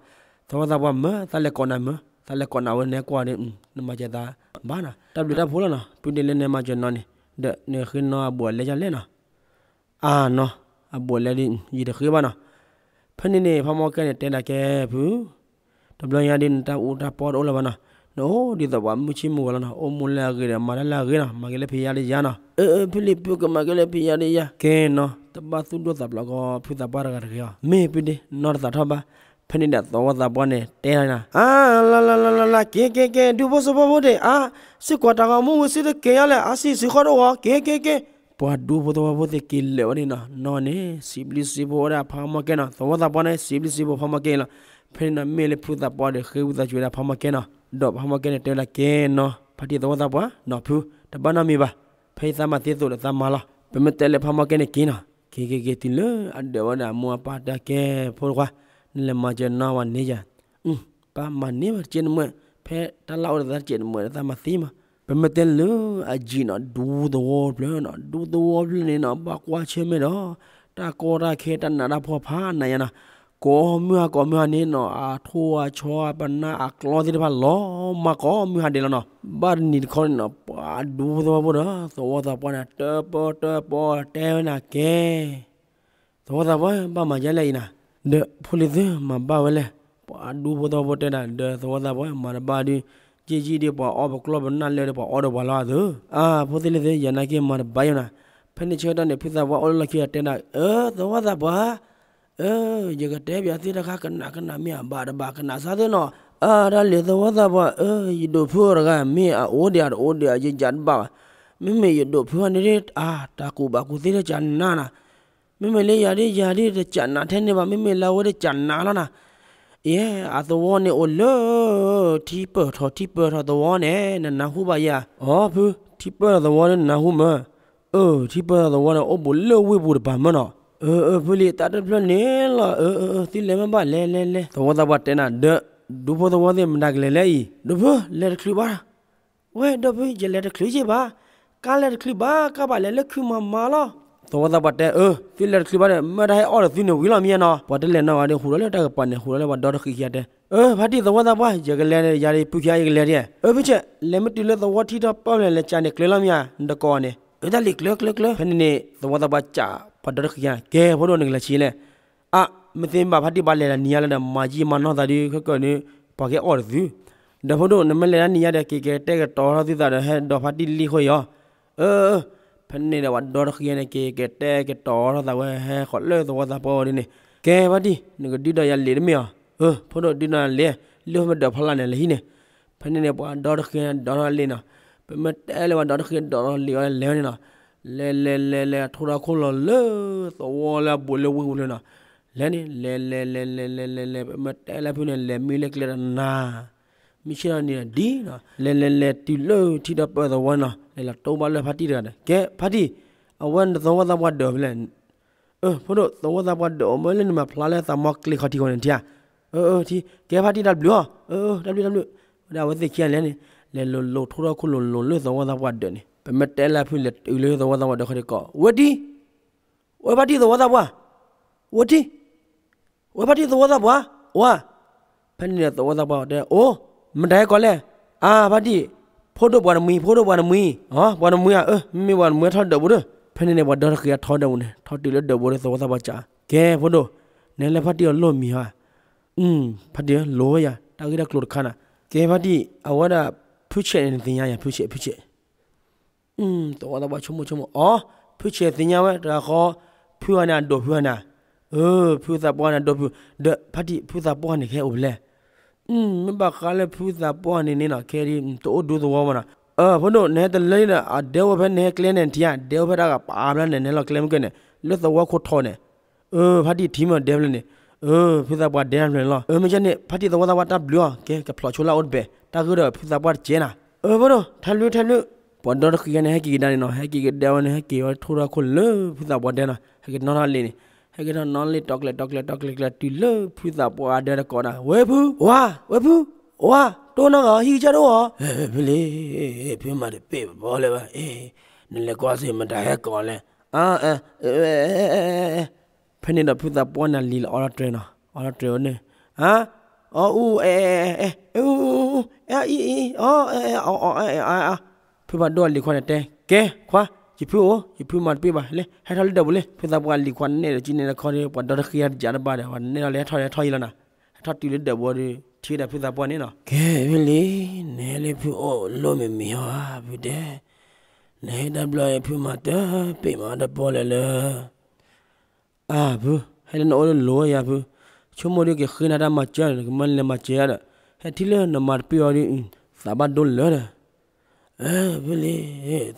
သဝီသးပှၢ်မၢ သးလဲၤကိးနၤမၢ, သးလဲၤကိးနၤဝဲန့ၣ်ကွၢ်န့ၣ် နမၤစၢၤသးဘၣ်နီၤ, တၢ်ဘျုးတၢ်ဖှိၣ်လီၤနီၤ, ပုၢ်ဒ့ၣ်လၢနမၤစၢၤနီၤန့ၣ်, ဒီးနဃ့နီၢ်အဘူးအလဲဒ်လဲၣ်နီၤ အါနီၤ, အဘူးအလဲဒ် ယတဃ့ဘၣ်နီၤ, ဖဲန့ၣ်န့ၣ် ဖါမီၢ်ကဲန့ၣ် တဲဒၣ်ကဲဖု, တဘျီညါဒ်နတၢ်အူတၢ်ပီ တအိၣ်လၢၤဘၣ်နီၤ, နအိၣ်ဒ်သိးပှၤမုၢ်ဆ့ၣ်မုၢ်ဂီၤလီၤနီၤ, အိၣ်မူလၢအဂ့ၤဒီး မၤတၢ်လၢအဂ့ၤနီၤ, မၤက့ၤလၢဖံးယါဒီးယါနီၤ, အၢ ဖုလံၤ ဖုကမၤက့ၤလၢဖံးယါဒီးယါ, ကဲနီၤ, တဘၣ်သူၣ်ဒိၣ်သးဖျိးကီးဖုသးပှၢ်တဂၤတဂ့ၤအီၤ, မ့ၢ်ဖုဒ့ နီၢ်တသးထီၣ်ဘၣ်, ဖဲန့ၣ်ဒီးသဝီသးပှၢ်န့ၣ် တဲဒၣ်နၤ, အါ လၢလၢလၢလၢ က့ၤက့ၤက့ၤ ဒူဖိသဝီဖိသ့ၣ် အါ, စ့ၢ်ကီးတၢ်ဂီၤမူဝံၤ စ့ၢ်တက့ၤယါလဲၣ်, အါ စံၣ်စ့ၢ်ကီးတအိၣ်, က့ၤက့ၤက့ၤ, ပှၤဒူဖိသဝီဖိသ့ၣ်က့ၤလၢာ်ဝဲန့ၣ်နီၤ, နီၢ်န့ၣ် စံးဘျုးစံးဖှိၣ်ဝဲဒၣ်ဖါမီၢ်ကဲနီၤ, သဝီသးပှၢ်န့ၣ် စံးဘျုးစံးဖှိၣ်ဖါမီၢ်ကဲအံၤလီၤ, ဖဲန့ၣ်နီၤ မ့ၢ်လၢဖုသးပှၢ်ဒီးဃ့ဝံသးစူၤဝဲဒၣ်ဖါမီၢ်ကဲနီၤ, ဒီးဖါမီၢ်ကဲန့ၣ် တဲဝဲဒၣ်ကဲနီၤ, ဖါတံၢ်သဝီသးပှၢ်နီၤဖု, တဘၣ်နီတမံၤဘၣ်, ဖဲအံၤသးမၤသ့သိးဒီးသးမၤလီၤ, ပမ့ၢ်တဲလၢဖါမီၢ်ကဲန့ၣ်က့ၤနီၤ, က့ၤက့ၤက့ၤတုၤလၢအဒၢးဝဲဒၣ်မိၢ်အပၢ်တဲကဲဖိတခွါ, နလဲၤမၤစၢၤနီၢ်ဝဲန့ၣ်ယၤ ပၢ်မၤန့ၢ်ဘၣ်တကဲးတမှဲၣ်, ဖဲတၢ်လၢအိၣ်ဒီးသးတကဲးတမှဲၣ်ဒီးသးမၤသ့မး, ပ ပမ့ၢ်တဲလၢအယံာ်နီၤ ဒူသဝီဖျၢၣ်နီၤ ဒူသဝီဖျၢၣ်န့ၣ်နီၤ ဘၣ်ကွၢ်ဆၢၣ်မဲာ်ဒီး တၢ်ကီတၢ်ခဲတၢ်နးတၢ်ဖှီၣ်ဖးနးယါနီၤ, ကိးမုၢ်ဟါကိးမုၢ်ဟါန့ၣ်နီၤ အထိၣ်အဆီအပနၢ်အကျီသ့ၣ်တဖၣ်လီၤမၢ်ကိးမုၢ်ဟါဒဲးလီၤနီၤ, ဘၣ်တနံၤတခီန့ၣ်နီၤ ပှၤဒူဖိသဝီဖိဒီး သဝီသးပှၢ်န့ၣ် တၢၣ်ပၢၢ်တၢၣ်ပီၢ်တဲဝဲန့ၣ်ကဲ သဝီသးပှၢ် ဘၣ်မၤဒ်လဲၣ်အံၤနၤ, ဒီးဖိလံၤသုမၤဘၣ်ဝဲလဲၣ်, ပှၤဒူဖိသဝီဖိတဲဒၣ် ဒီးသဝီသးပှၢ် မၤတဘၣ်ဒုး, က့ယံၣ်ဒုး ပှၤအီၣ်ပကျီၢ်ပနၢ်လၢဒီး ပှၤအီၣ်ဒီးပှၤလီၤအသိး, အါ ဖိသ့ၣ်လံၤသု ယနာ်က့မၤတဘၣ်ယိာ်နၤ, ဖဲန့ၣ်ဆၢကတီၢ်န့ၣ် ဖုသးပှၢ်အိၣ်လၢလီၢ်ခံအတဲဒၣ် အၢ သဝီသးပှၢ် အၢ ယကတဲပၠးသုတခါ ကနၣ်ကနၣ်မ့ၢ်အဘၣ်တဘၣ် ကနၣ်စၢ်သုနီၤ, အါ တၢ်လံၤသဝီသးပှၢ် အၢ ယဒိးဖုအီၤတဂၤ မ့ၢ်အအိၣ်ဒံးအတအိၣ်ဒံး ယယၤတဘၣ်ဘၣ်, မ့မ့ၢ်ယဒိးဖုအီၤန့ၣ် အါ တၢ်ကူၣ်ဘၣ်ကူၣ်သ့တကးနးနၤ, မ့မ့ၢ်လၢယၤဒ်ယၤဒ်တကးနးထဲန့ၣ်ဘၣ် မ့မ့ၢ်လၢအဝဲတကးနးလီၤနၤ, အံၤ အသဝီန့ၣ်အိၣ်လၢ ထံပၢၢ်ထီၣ်ထံပၢၢ်ထီၣ်သဝီန့ၣ် နနၢ်ဟူဘၣ်ယၤ, အီ ဖု ထံပၢၢ်ထီၣ်သဝီန့ၣ် နနၢ်ဟူမၢ်, အၢ ထံပၢၢ်ထီၣ်သဝီန့ၣ် အိၣ်ဘူးလၢဝ့ၢ်ပူၤတပၤမၢ်နီၤ, အၢ အၢ ဖုလံၤ တၢ်တဖျၢၣ်န့ၣ်လီၤ, အၢ အၢ အၢ သုလဲၤမ့ၢ်ဘၣ် လဲၤ လဲၤ လဲၤ သဝီသးပှၢ်တဲနၤ ဒီး ဒူဖိသဝီသ့ၣ် မတၤကလဲၤလဲၣ်အံၤ ဒိးဖု လဲၤတချုးဘၣ်, ဝဲ ဒီးဖု ယလဲၤတချုးယ့ၢ်ဘၣ်, ကါလဲၤတချုးဘၣ် ကါဘၣ်လဲၤလၢခုမၤမၤလီၤ, သဝီသးပှၢ်တဲ အၢ သုလဲၤတချုးဘၣ်ဒီး မ့ၢ်တၢ်ဟဲအီၣ်ဒီးသုန့ၣ်ဝံၤလီၤမ့ၢ်နီၤ, ပှၤတလဲၤနီတဂၤဒီး ဟူးဒီးလၢတၢ်ကပၤန့ၣ် ဟူးဒီးလၢပှၤဒီတဃံးခံဂၤတဲ, အၢ ဖါတံၢ်သဝီသးပှၢ် ယကလဲၤယၤဒီး ပုၢ်ခံဂၤ ယကလဲၤဒ်, အၢ ဖုဆဲး လဲၤမ့ၢ်တုၤလၢသဝီထံထီၣ်ပၢၢ်ဖျဲး လဲၤကးန့ၣ်ကျၢၤလီၤမ့ၢ်ဧါ နတကိးန့ၣ်, အၢ တၢ်လံၤကျၢၤကျၢၤကျၢၤ, ဖဲန့ၣ်န့ၣ် သဝီသးပှၢ်ကး ပှၤဒီတဃံးခံဂၤ ကဲ ဖိဒိၣ် နကလဲၤဆံးလဲၣ် အါ မ့ၢ်သ့မ့ၢ်ဘၣ် ဖါတံၢ်ဘၣ်လဲၤဒီးနံၤညါလၢဒီး မၤယံာ်မၤနီၢ်သးဒုး ခဲကၢၢ်န့ၣ် ပှၤကဲအီၣ်တသု, ဒီးဖိဒိၣ် နမ့ၢ်လဲၤတၢ်နံၤညါဒီး က့ၤကတဲာ်ကတီၤထီၣ်သုသးဒီး ဟဲဒီးဖါတံၢ်လံဃီအံၤအီၤ, အၢ ဖဲန့ၣ်ဒီး ပှၤဒီတဃံးန့ၣ် က့ၤကတဲာ်ကတီၤထီၣ်သးဝဲ ဟဲဃီၤလၢသဝီသးပှၢ်အအိၣ်ဒ်န့ၣ်, ကဲ ဖါတံၢ် နကဒုးဒီးယၤလံာ်တမ့ၢ်အီၤ, အၢ ဖိဒိၣ် ဒုးဒီးလံာ် လၢမ့ၢ်ဒီးဖီလာ်န့ၣ် လၢဟံၣ်န့ၣ်, ဖဲန့ၣ်န့ၣ် ပှၤဒီတဃံးဒီးထီၣ်လံာ်နီၤ, ပမ့ၢ်တဲလၢပှၤဒီတဃံးဒီးထီၣ်လံာ်အီၤလဲၤဝဲန့ၣ်နီၤ, လဲၤလဲၤလဲၤလဲၤ ထိၣ်ထီၣ်ခိၣ်လီၤလၢ သဝီလၢအဘူးလၢဝ့ၢ်ပူၤလၢနီၤ, လဲၤန့ၣ် လဲၤလဲၤလဲၤလဲၤလဲၤလဲၤလဲၤ ပမ့ၢ်တဲလၢဖုန့ၣ် လဲၤမံလၢကျဲဒီးနၤ, မုၢ်ဆ့ၣ်ထီၣ်နံၤဒီးဒ်နီၤ, လဲၤလဲၤလဲၤတုၤလၢထံဒီးပၢၢ်သဝီနီၤ, လဲၤလီၤတိၢ်ဘၣ်လၢဖါတံၢ်တဂၤဒီး ကဲ ဖါတံၢ်, အဝဲနသဝီသးပှၢ်ဒၢးဖဲလဲၣ်, အၢ ဖိဒိၣ် သဝီသးပှၢ်ဒၢးအိၣ်မ့ၢ်လၢနမၤဖျါလၢသးမီကျ့ၤခီထံးဃီန့ၣ်ထံဧါ, အၢ အၢ ထံ ကဲဖါတံၢ်တၢ်ဘျုးအီၤ, အၢ အၢ တၢ်ဘျုးတၢ်ဘျုး, ဝဲဒၣ်အဝဲသ့ၣ်ခံဂၤလဲၤန့ၣ်, လဲၤလိၤလိၤထိၣ်ထီၣ်ခိၣ်လိၤလိၤလၢသဝီသးပှၢ်ဒၢးန့ၣ်, ပမ့ၢ်တဲလၢဖုလဲၤတုၤလၢသဝီသးပှၢ်ဒၢးခီဒီးကိး ဝဲတံၢ် ဝဲဖါတံၢ်သဝီသးပှၢ်, ဝဲတံၢ်, ဝဲဖါတံၢ်သဝီသးပှၢ်, ဝါ, ဖဲန့ၣ်ဒီးသဝီသးပှၢ်တဲ အိၣ်, မတၤဟဲကိးလဲၣ်, အါ ဖါတံၢ်, ဖိဒိၣ်ပှၤတမှံၤ ဖိဒိၣ်ပှၤတမှံၤ, အၢ ပှၤတမှံၤဧါ, အၢ မ့မ့ၢ်ပှၤတမှံၤထီၣ်ဒၢးပူၤဒီး, ဖဲန့ၣ်န့ၣ်ပှၤဒီတဃံးအထီၣ်ဒၢးပူၤန့ၣ် ထီၣ်တုၤလၢဒၢးပူၤဒီးသဝီသးပှၢ်ကး, ကဲ ဖိဒိၣ်, နဟဲလၢဖါတံၢ်အီၤလိၣ်မံၤဧါ, ဖါတံၢ်ဧၢ လိၣ်ဝဲယၤ တၢ်ဂ့ၢ်တၢ်ကျိၤတခါနၤ, ကဲဖါတံၢ် အဝဲဒၣ် ဖုဆဲးန့ၣ် နသ့ၣ်ညါယၤ ဖုဆဲး ဖုဆဲး သဝီသးပှၢ်ဆိကမိၣ်ဆိကမိၣ် အီ ဖုဆဲးသ့ၣ်ညါဝဲတဂၤဃီ, ဖုဂၤန့ၣ်အဒိၣ်ဖုဂၤန့ၣ်, အၢ ဖုသးပှၢ်န့ၣ်အဒိၣ်ဖု, ဒီးဖါတံၢ် ဖုသးပှၢ်န့ၣ်ကဟဲအိၣ်ဖဲလဲၣ်, မ့ၢ်ဘၣ်ဃးလၢဖုသးပှၢ်န့ၣ်န့ၣ်နီၤ ခဲဒ်တအိၣ်ဒူသဝီဘၣ်နီၤ, အၢ ဖိဒိၣ် နဟဲတလၢဒီး အဒဲအိၣ်ဖဲနဟဲကျဲန့ၣ်ထံဧါ, ဒဲအိၣ်ဖဲတၢ်ဂၤပာ်ဖျါန့ၣ် နဟဲလီၤကျဲမ့ၢ်ကဲန့ၣ် လၢသဝီခိၣ်ထီၣ်န့ၣ် အၢ ဖါတံၢ်ထံမ့ၢ်ဒဲဖျၢၣ်န့ၣ်, အၢ ဖုသးပှၢ်ဒဲဖျၢၣ်န့ၣ်လီၤ, အၢ မ့ၢ်ကဲန့ၣ် ဖါတံၢ်သဝီသးပှၢ်တၢ်ဘျုးအီၤ, ကဲ ကဖျိးဆိလၢအအိၣ်တဘ့ၣ်, တၢ်ဂ့ၢ်ဒီးဖုသးပှၢ်တကဲနၤ, အၢ ဖိဒိၣ် ထဲဘျုးထဲဘျုး, ပှၤဒီတဃံးန့ၣ် ဟဲက့ၤကဒါန့ၣ်နီၤ, ဟဲက့ၤကဒါဝဲန့ၣ် ဟဲက့ၤဝဲထိၣ်ထီၣ်ခိၣ်လၢဖုသးပှၢ်ဒဲနီၤ, ဟဲက့ၤနီၣ်ထီၣ်လံာ်န့ၣ်, ဟဲက့ၤထီၣ်နီၣ်လံာ် တီၤကျဲၤ တီၤကျဲၤ တီၤကျဲၤကျဲၤ တုၤလၢဖုသးပှၢ်ဒဲတကိးနၤ, ဝဲဖု, ဝါ, ဝဲဖု, အိၣ်နီၢ်ဂၤ ဟံၣ်ကစၢ်ဒိၣ်ဧါ, ဖုလံ, ဖုမၤတပ့ၢ်ဘၣ်လၢၤဘၣ်, နလဲၤကွၢ်စ့ၢ် မတၤဟဲကိးလဲၣ်, အ ဖဲန့ၣ်ဒီးဖုသးပှၢ်န့ၣ်လံၤလီၤအီထီၣ်တြဲၤနီၤ, အီထီၣ်တြဲၤဝဲန့ၣ်, အ အီအူ အဲ အဲ အဲ အူ အီ အဲ အီ အဲ အီ အဲ အီ ဖုဖးဒိၣ်အလံၤခွါန့ၣ်တဲ ကဲ ခွါ ယဖုအိၣ် ယဖုမၤတပ့ၢ်ဘၣ်လၢ ဟဲထီၣ်လၢဒၢးပူၤလၢ ဖုသးပှၢ်အလံၤခွါန့ၣ်ဒီး ကန့ၣ်တခီဒီး ပှၤဒီတဃံတယၤတဘၣ်ဒီး ပှၤန့ၣ်ထီၣ်လၢဟဲထီၣ်ဟဲထီၣ်ယံၤလီၤနၤ, ဟဲထီၣ်တုၤလၢဒၢးပူၤဒီး ထံၣ်ဝဲဒၣ်ဖုသးပှၢ်န့ၣ်နီၤ, ကဲ ဖုလံ, နဟဲလၢဖုအိၣ်လိၣ်မံၤမံၤဟီဧါ ဖုတဲ, နဟဲတၢ်ဘျီအံၤ ဖုမၤတပ့ၢ်မၤတပီၢ်လၢၤလၢ အၢ ဖု, ဟဲလၢနအိၣ်လၢလိၤယၤဖု, ဆိကမိၣ်ဒုးကဃ့နၤတၢ်မၤစၢၤန့ၣ် နကမၢနလဲၤမၤစၢၤယၤဒီး, ဟဲထံၣ်လၢနမၤတပ့ၢ်အီၤဒုး, သးဘၣ်ဒိလၢာ်ဒီး, အၢ ဖုလံ,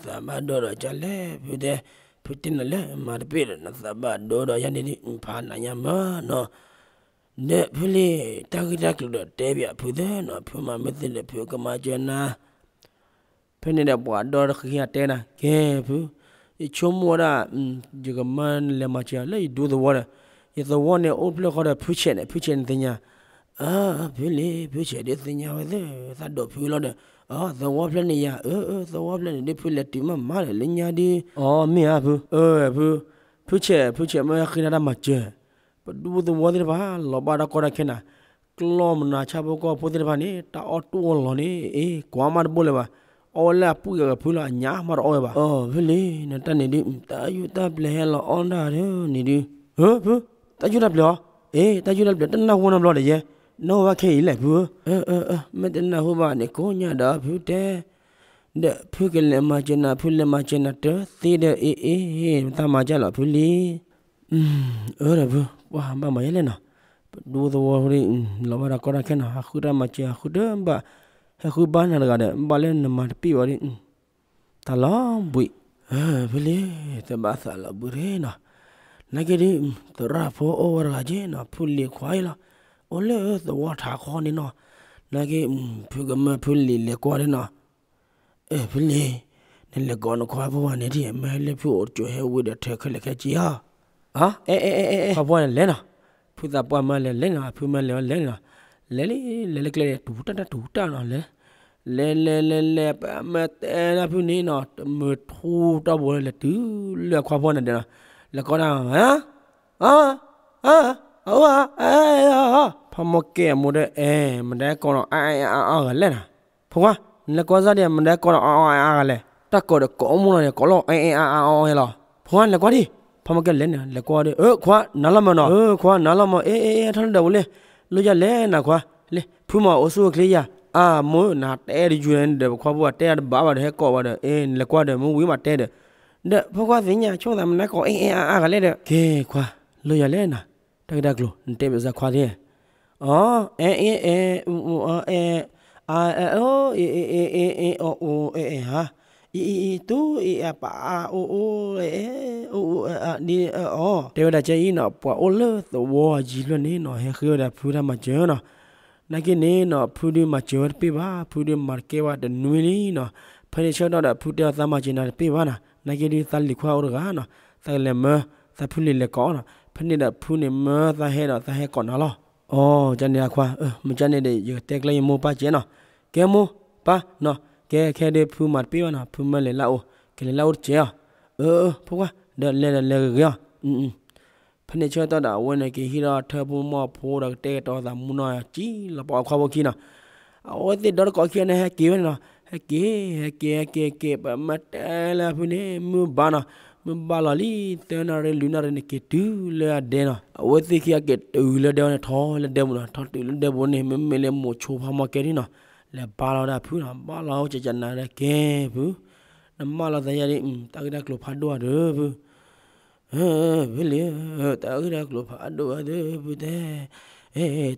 သးဘၣ်ဒိဒီးကလဲၣ် ဖုတဲ, ဖုတဲနၤလၢမၤတပ့ၢ်ဒီး နသးဘၣ်ဒိဒီးယၤန့ၣ်ဒုး ဖးနးညါမးနီၤ, ဒီးဖုလံ, တၢ်ဂ့ၢ်တၢ်ကျိၤဒီးတဲဘၣ်ဖုသ့နီၤ, ဖုမၤမ့ၢ်သ့ဒီး ဖုကမၤစၢၤနၤ ဖဲန့ၣ်ဒီးပှၤဒီတဃံအတဲနၤ, ကဲဖု, ယဆိကမိၣ်ဝဲဒၣ်, ယကမၢနလဲၤမၤစၢၤလၢယဒူသဝီဒီး, ယသဝီန့ၣ်အိၣ်ဖျဲၣ်ဃီဒီးဖုဆဲးန့ၣ် ဖုဆဲးန့ၣ်သ့ၣ်ညါ, အၢ ဖုလံၤ ဖုဆဲးဒုးသ့ၣ်ညါဝဲသ့ၣ် သးဒိးဖုလီၤဒီး, အၢ သဝီဖျၢၣ်န့ၣ်ယၤ အၢ အၢ သဝီဖျၢၣ်န့ၣ်ဒုး ဖုလဲၤတုၤမးမးဒီးလၢညါဒုး, အီ မ့ၢ်ဧါဖု, အၢ ဖု, ဖုဆဲး ဖုဆဲးမ့ၢ်ဟဲဃ့တၢ်တၢ်မၤစၢၤ, ပဒူသဝီသ့ၣ်တဖၣ် လီၤဘၣ်တၢ်ကီတၢ်ခဲနၤ, ကျီၢ်မနၤဆၣ်ဖိကီၢ်ဖိသ့ၣ်တဖၣ်န့ၣ် တၢ်အီၣ်တူၢ်အီၣ်လီၤန့ၣ် အ့ ကွၢ်မးတဘိလၢၤဘၣ်, အီၣ်ဝဲလၢအပှံၢ်ဂၤဖုလီၤ အညၣ်မးတအီၣ်ဝဲဘၣ်, အၢ ဖုလံၤ နတၢ်န့ၣ်ဒုး တၢ်ယူၢ်တၢ်ပျဲၤဟဲလီၤအီၣ်ဒၣ်ဒုးန့ၣ်ဒုး, အၢ ဖု, တၢ်ယူၢ်တၢ်ပျဲၤအီၤ, အ့ တၢ်ယူၢ်တၢ်ပျဲၤ တနၢ်ဟူနီတဘျီဒီးယဲ, နၢ်ဟူဘၣ်ခဲအံၤလဲၣ်ဖုဧၢ, အၢ အၢ အၢ မ့ၢ်တနၢ်ဟူဘၣ်န့ၣ် ကိးညါဒီးဖုတဲ ဒီးဖုကလဲၤမၤစၢၤနၤ ဖုလဲၤမၤစၢၤနၤတသ့ဒီး အ့ အ့ အ့ မတၤမၤစၢၤလီၤဖုလံၤ, အၢ ဒီးဖု ပှၤဘၣ်မၤယဲလဲၣ်နီၤ, ပဒူသဝီဒုး လီၤဘၣ်တၢ်ကီတၢ်ခဲနီၤ ဟးဃုတၢ်မၤစၢၤ ဟးဃုတဘၣ်, ဟဲဃုဘၣ်နၤတဂၤဒီး ဘၣ်လၢနမၤတပ့ၢ်ဘၣ်ဒီး တၢ်လီၤဘှံး, ဖုလံၤ တဘၣ်သးလီၤဘှံးရ့နီၤ, နာ်က့ဒုး သရၣ်ဖိအိၣ်ဝဲတဂၤက့နီၤ ဖုလံၤခွါအံၤလီၤ, အိၣ်လၢသဝီထးခီန့ၣ်နီၤ, နာ်က့ ဖုကမၢဖုလံၤလဲၤကွၢ်ဒၣ်နီၤ, အၢ ဖုလံၤ နလဲၤကိးနခွါဖိဝဲန့ၣ်ဒ် မ့ၢ်ဟဲလၢဖုအိၣ်ကၠိဟဲဝံၤဒီးထၢခဲလၢာ်ခဲဆ့ဧါ, အၢ အဲ အဲ အဲ ခွါဖိန့ၣ်လဲၤနီၤ, ဖုသးပှၢ်မၢလဲၤလဲၤနီၤ ဖုမၢလဲၤဝဲလဲၤနီၤ, လဲၤလံ လဲၤလၢကျဲ တူၢ်တၢ်တၢ်တူၢ်တၢ်နီၤ လဲၤ လဲၤလဲၤလဲၤလဲၤ ပမ့ၢ်တဲဒၣ်ဖုန့ၣ်နီၤ တမုာ်ထူတီၢ်ဘိလဲၤတုၤလၢအခွါဖိန့ၣ်ဒီးနီၤ, လဲၤကိးဒၣ် အ အ အ အ အ ဖးမီၢ်ကဲအမိၢ်ဒီး အဲ မတၤကိးနီၤ အါအါအါအါဂၤလဲၣ်နီၤ, ဖိခွါ နလဲၤကိးစၢ်ဒံး မတၤကိးနီၤ အါအါအါအါဂၤလဲၣ်, တၢ်ကိးဒီးကိးမိၢ်နီၤန့ၣ် ကိးလီၤ အဲ အဲ အါအါအါအါလီၤ, ဖိခွါ နလဲၤကွၢ်ဒံး, ဖးမီၢ်ကဲလဲၤန့ၣ် လဲၤကွၢ်ဒီး အၢ ခွါ နၤလီၤမၢ်နီၤ, အၢ ခွါ နၤလီၤမၢ် အဲ အဲ အဲ ထီၣ်လၢဒၢးပူၤလံ, လီၤယၤလဲၣ်နၤခွါ, လံ ဖုမၤအိၣ်ဆူၣ်အိၣ်ချ့ယၤ, အမိၢ် နတဲတယုၢ်န့ၣ်ဒီး ပခွါဖိအတဲတဘၣ်ဘၣ်ဒီး ဟဲကိးဘၣ်ဒီး အဲ နလဲၤကွၢ်ဒီး မ့ၢ်ဝံၤမးတဲဒီး, ဒီးဖိခွါသ့ၣ်ညါဆိကမိၣ်သး မနုၤကိး အဲ အဲ အါအါဂၤလဲၣ်ဒီး ကဲခွါ လီၤယၤလဲၣ်နၤ, တၢ်ဂ့ၢ်တၢ်ကျိၤ နတဲဘၣ်စၢ်ခွါသ့ၣ်, အီ အဲ အဲ အဲ အူ အူ အီ အဲ အါ အဲ အိ အ့ အ့ အ့ အ့ အ့ အီ အိ အဲ အဲ ဟါ အံ အံ အံ တူ အံ အ ပ အါ အိ အိ အဲ အဲ အိ အိ အဲ အ ဒ် အဲ အီ တဲဝဲဒၣ်ကဲအံၤနီၤ, ပှၤအိၣ်လၢသဝီအယံၤဖျၢၣ်န့ၣ်နီၤ ဟဲဃ့ဝဲဒၣ်ဖုတၢ်မၤစၢၤနီၤ, နာ်က့န့ၣ်နီၤ ဖုဒုးမၤစၢၤဝဲတပ့ၢ်ဘၣ်, ဖုဒုးမၤတကဲဘၣ်တနွံလံနီၤ, ဖဲန့ၣ်ဆၢကတီၢ်ဒီး ဖုတဲအီၤ သးမၤစၢၤနၤတပ့ၢ်ဘၣ်နီၤ, နာ်က့ဒုးသးလံၤခွါအိၣ်တဂၤနီၤ, သးကလဲၤမၢ သးဖုလံၤလဲၤကိးနီၤ, ဖဲန့ၣ်ဒီးဖုန့ၣ်မၢသးဟဲဒီး သးဟဲကိးနၤလီၤ, အီ ကန့ၣ်အခွါ, မ့ၢ်ကန့ၣ်ဒီး ယကတဲကျဲယမိၢ်ပၢ်ကဲနီၤ, ကဲမိၢ်ပၢ်နီၤ, ကဲခဲဒုးဖုမၤတပ့ၢ်ဘၣ်နီၤ, ဖုမၢလဲၤလၢအအိၣ်, ကလဲၤလၢအအိၣ်တကဲးအီၤ, အၢ အၢ ဖိခွါ, ဒီးလဲၤဒီးလဲၤဂ့ၤဂ့ၤအီၤ, ဖဲန့ၣ်ဆၢကတီၢ်ဒီး အဝဲန့ၣ်က့ၤဟံးထီၣ်ထၢပူၤမီၢ်ဖိဒီးကတဲာ်ကတီၤသးမူနီၤ ကံလီၤပှၤခွါဖိခံနီၤ, အဝဲသ့ၣ်ဒီတကိးခံန့ၣ် ဟဲက့ၤဝဲန့ၣ်နီၤ, ဟဲက့ၤ ဟဲက့ၤ ဟဲက့ၤ က့ၤ ပမ့ၢ်တဲလၢဖုန့ၣ် မုၢ်ဘၣ်နီၤ, မုၢ်ဘၣ်လီၤလံ သၢနၣ်ရံၣ်လွံၢ်နၣ်ရံၣ်န့ၣ် က့ၤတုၤလၢအဒဲနီၤ, အဝဲသ့ၣ်ခံဂၤက့ၤတုၤလၢဒဲဝဲန့ၣ် ထီၣ်လၢဒဲပူၤနီၤ, ထီၣ်တုၤလၢဒဲပူၤန့ၣ် မ့မ့ၢ်လၢမိၤဆိဖးမီၢ်ကဲဒ်နီၤ, လဲၤဘါလီၤဝဲဒၣ်ဖုနီၤ, ဘါလီၤအိၣ်ကကနၤဒီးကဲဖု, နမၢလီၤသးယါဒ် တၢ်ဂ့ၢ်တၢ်ကျိၤဖးဒိၣ်ဧါဒီးဖု ဖုလံၤ, တၢ်ဂ့ၢ်တၢ်ကျိၤဖးဒိၣ်ဝဲသ့ၣ်ဖုတဲ,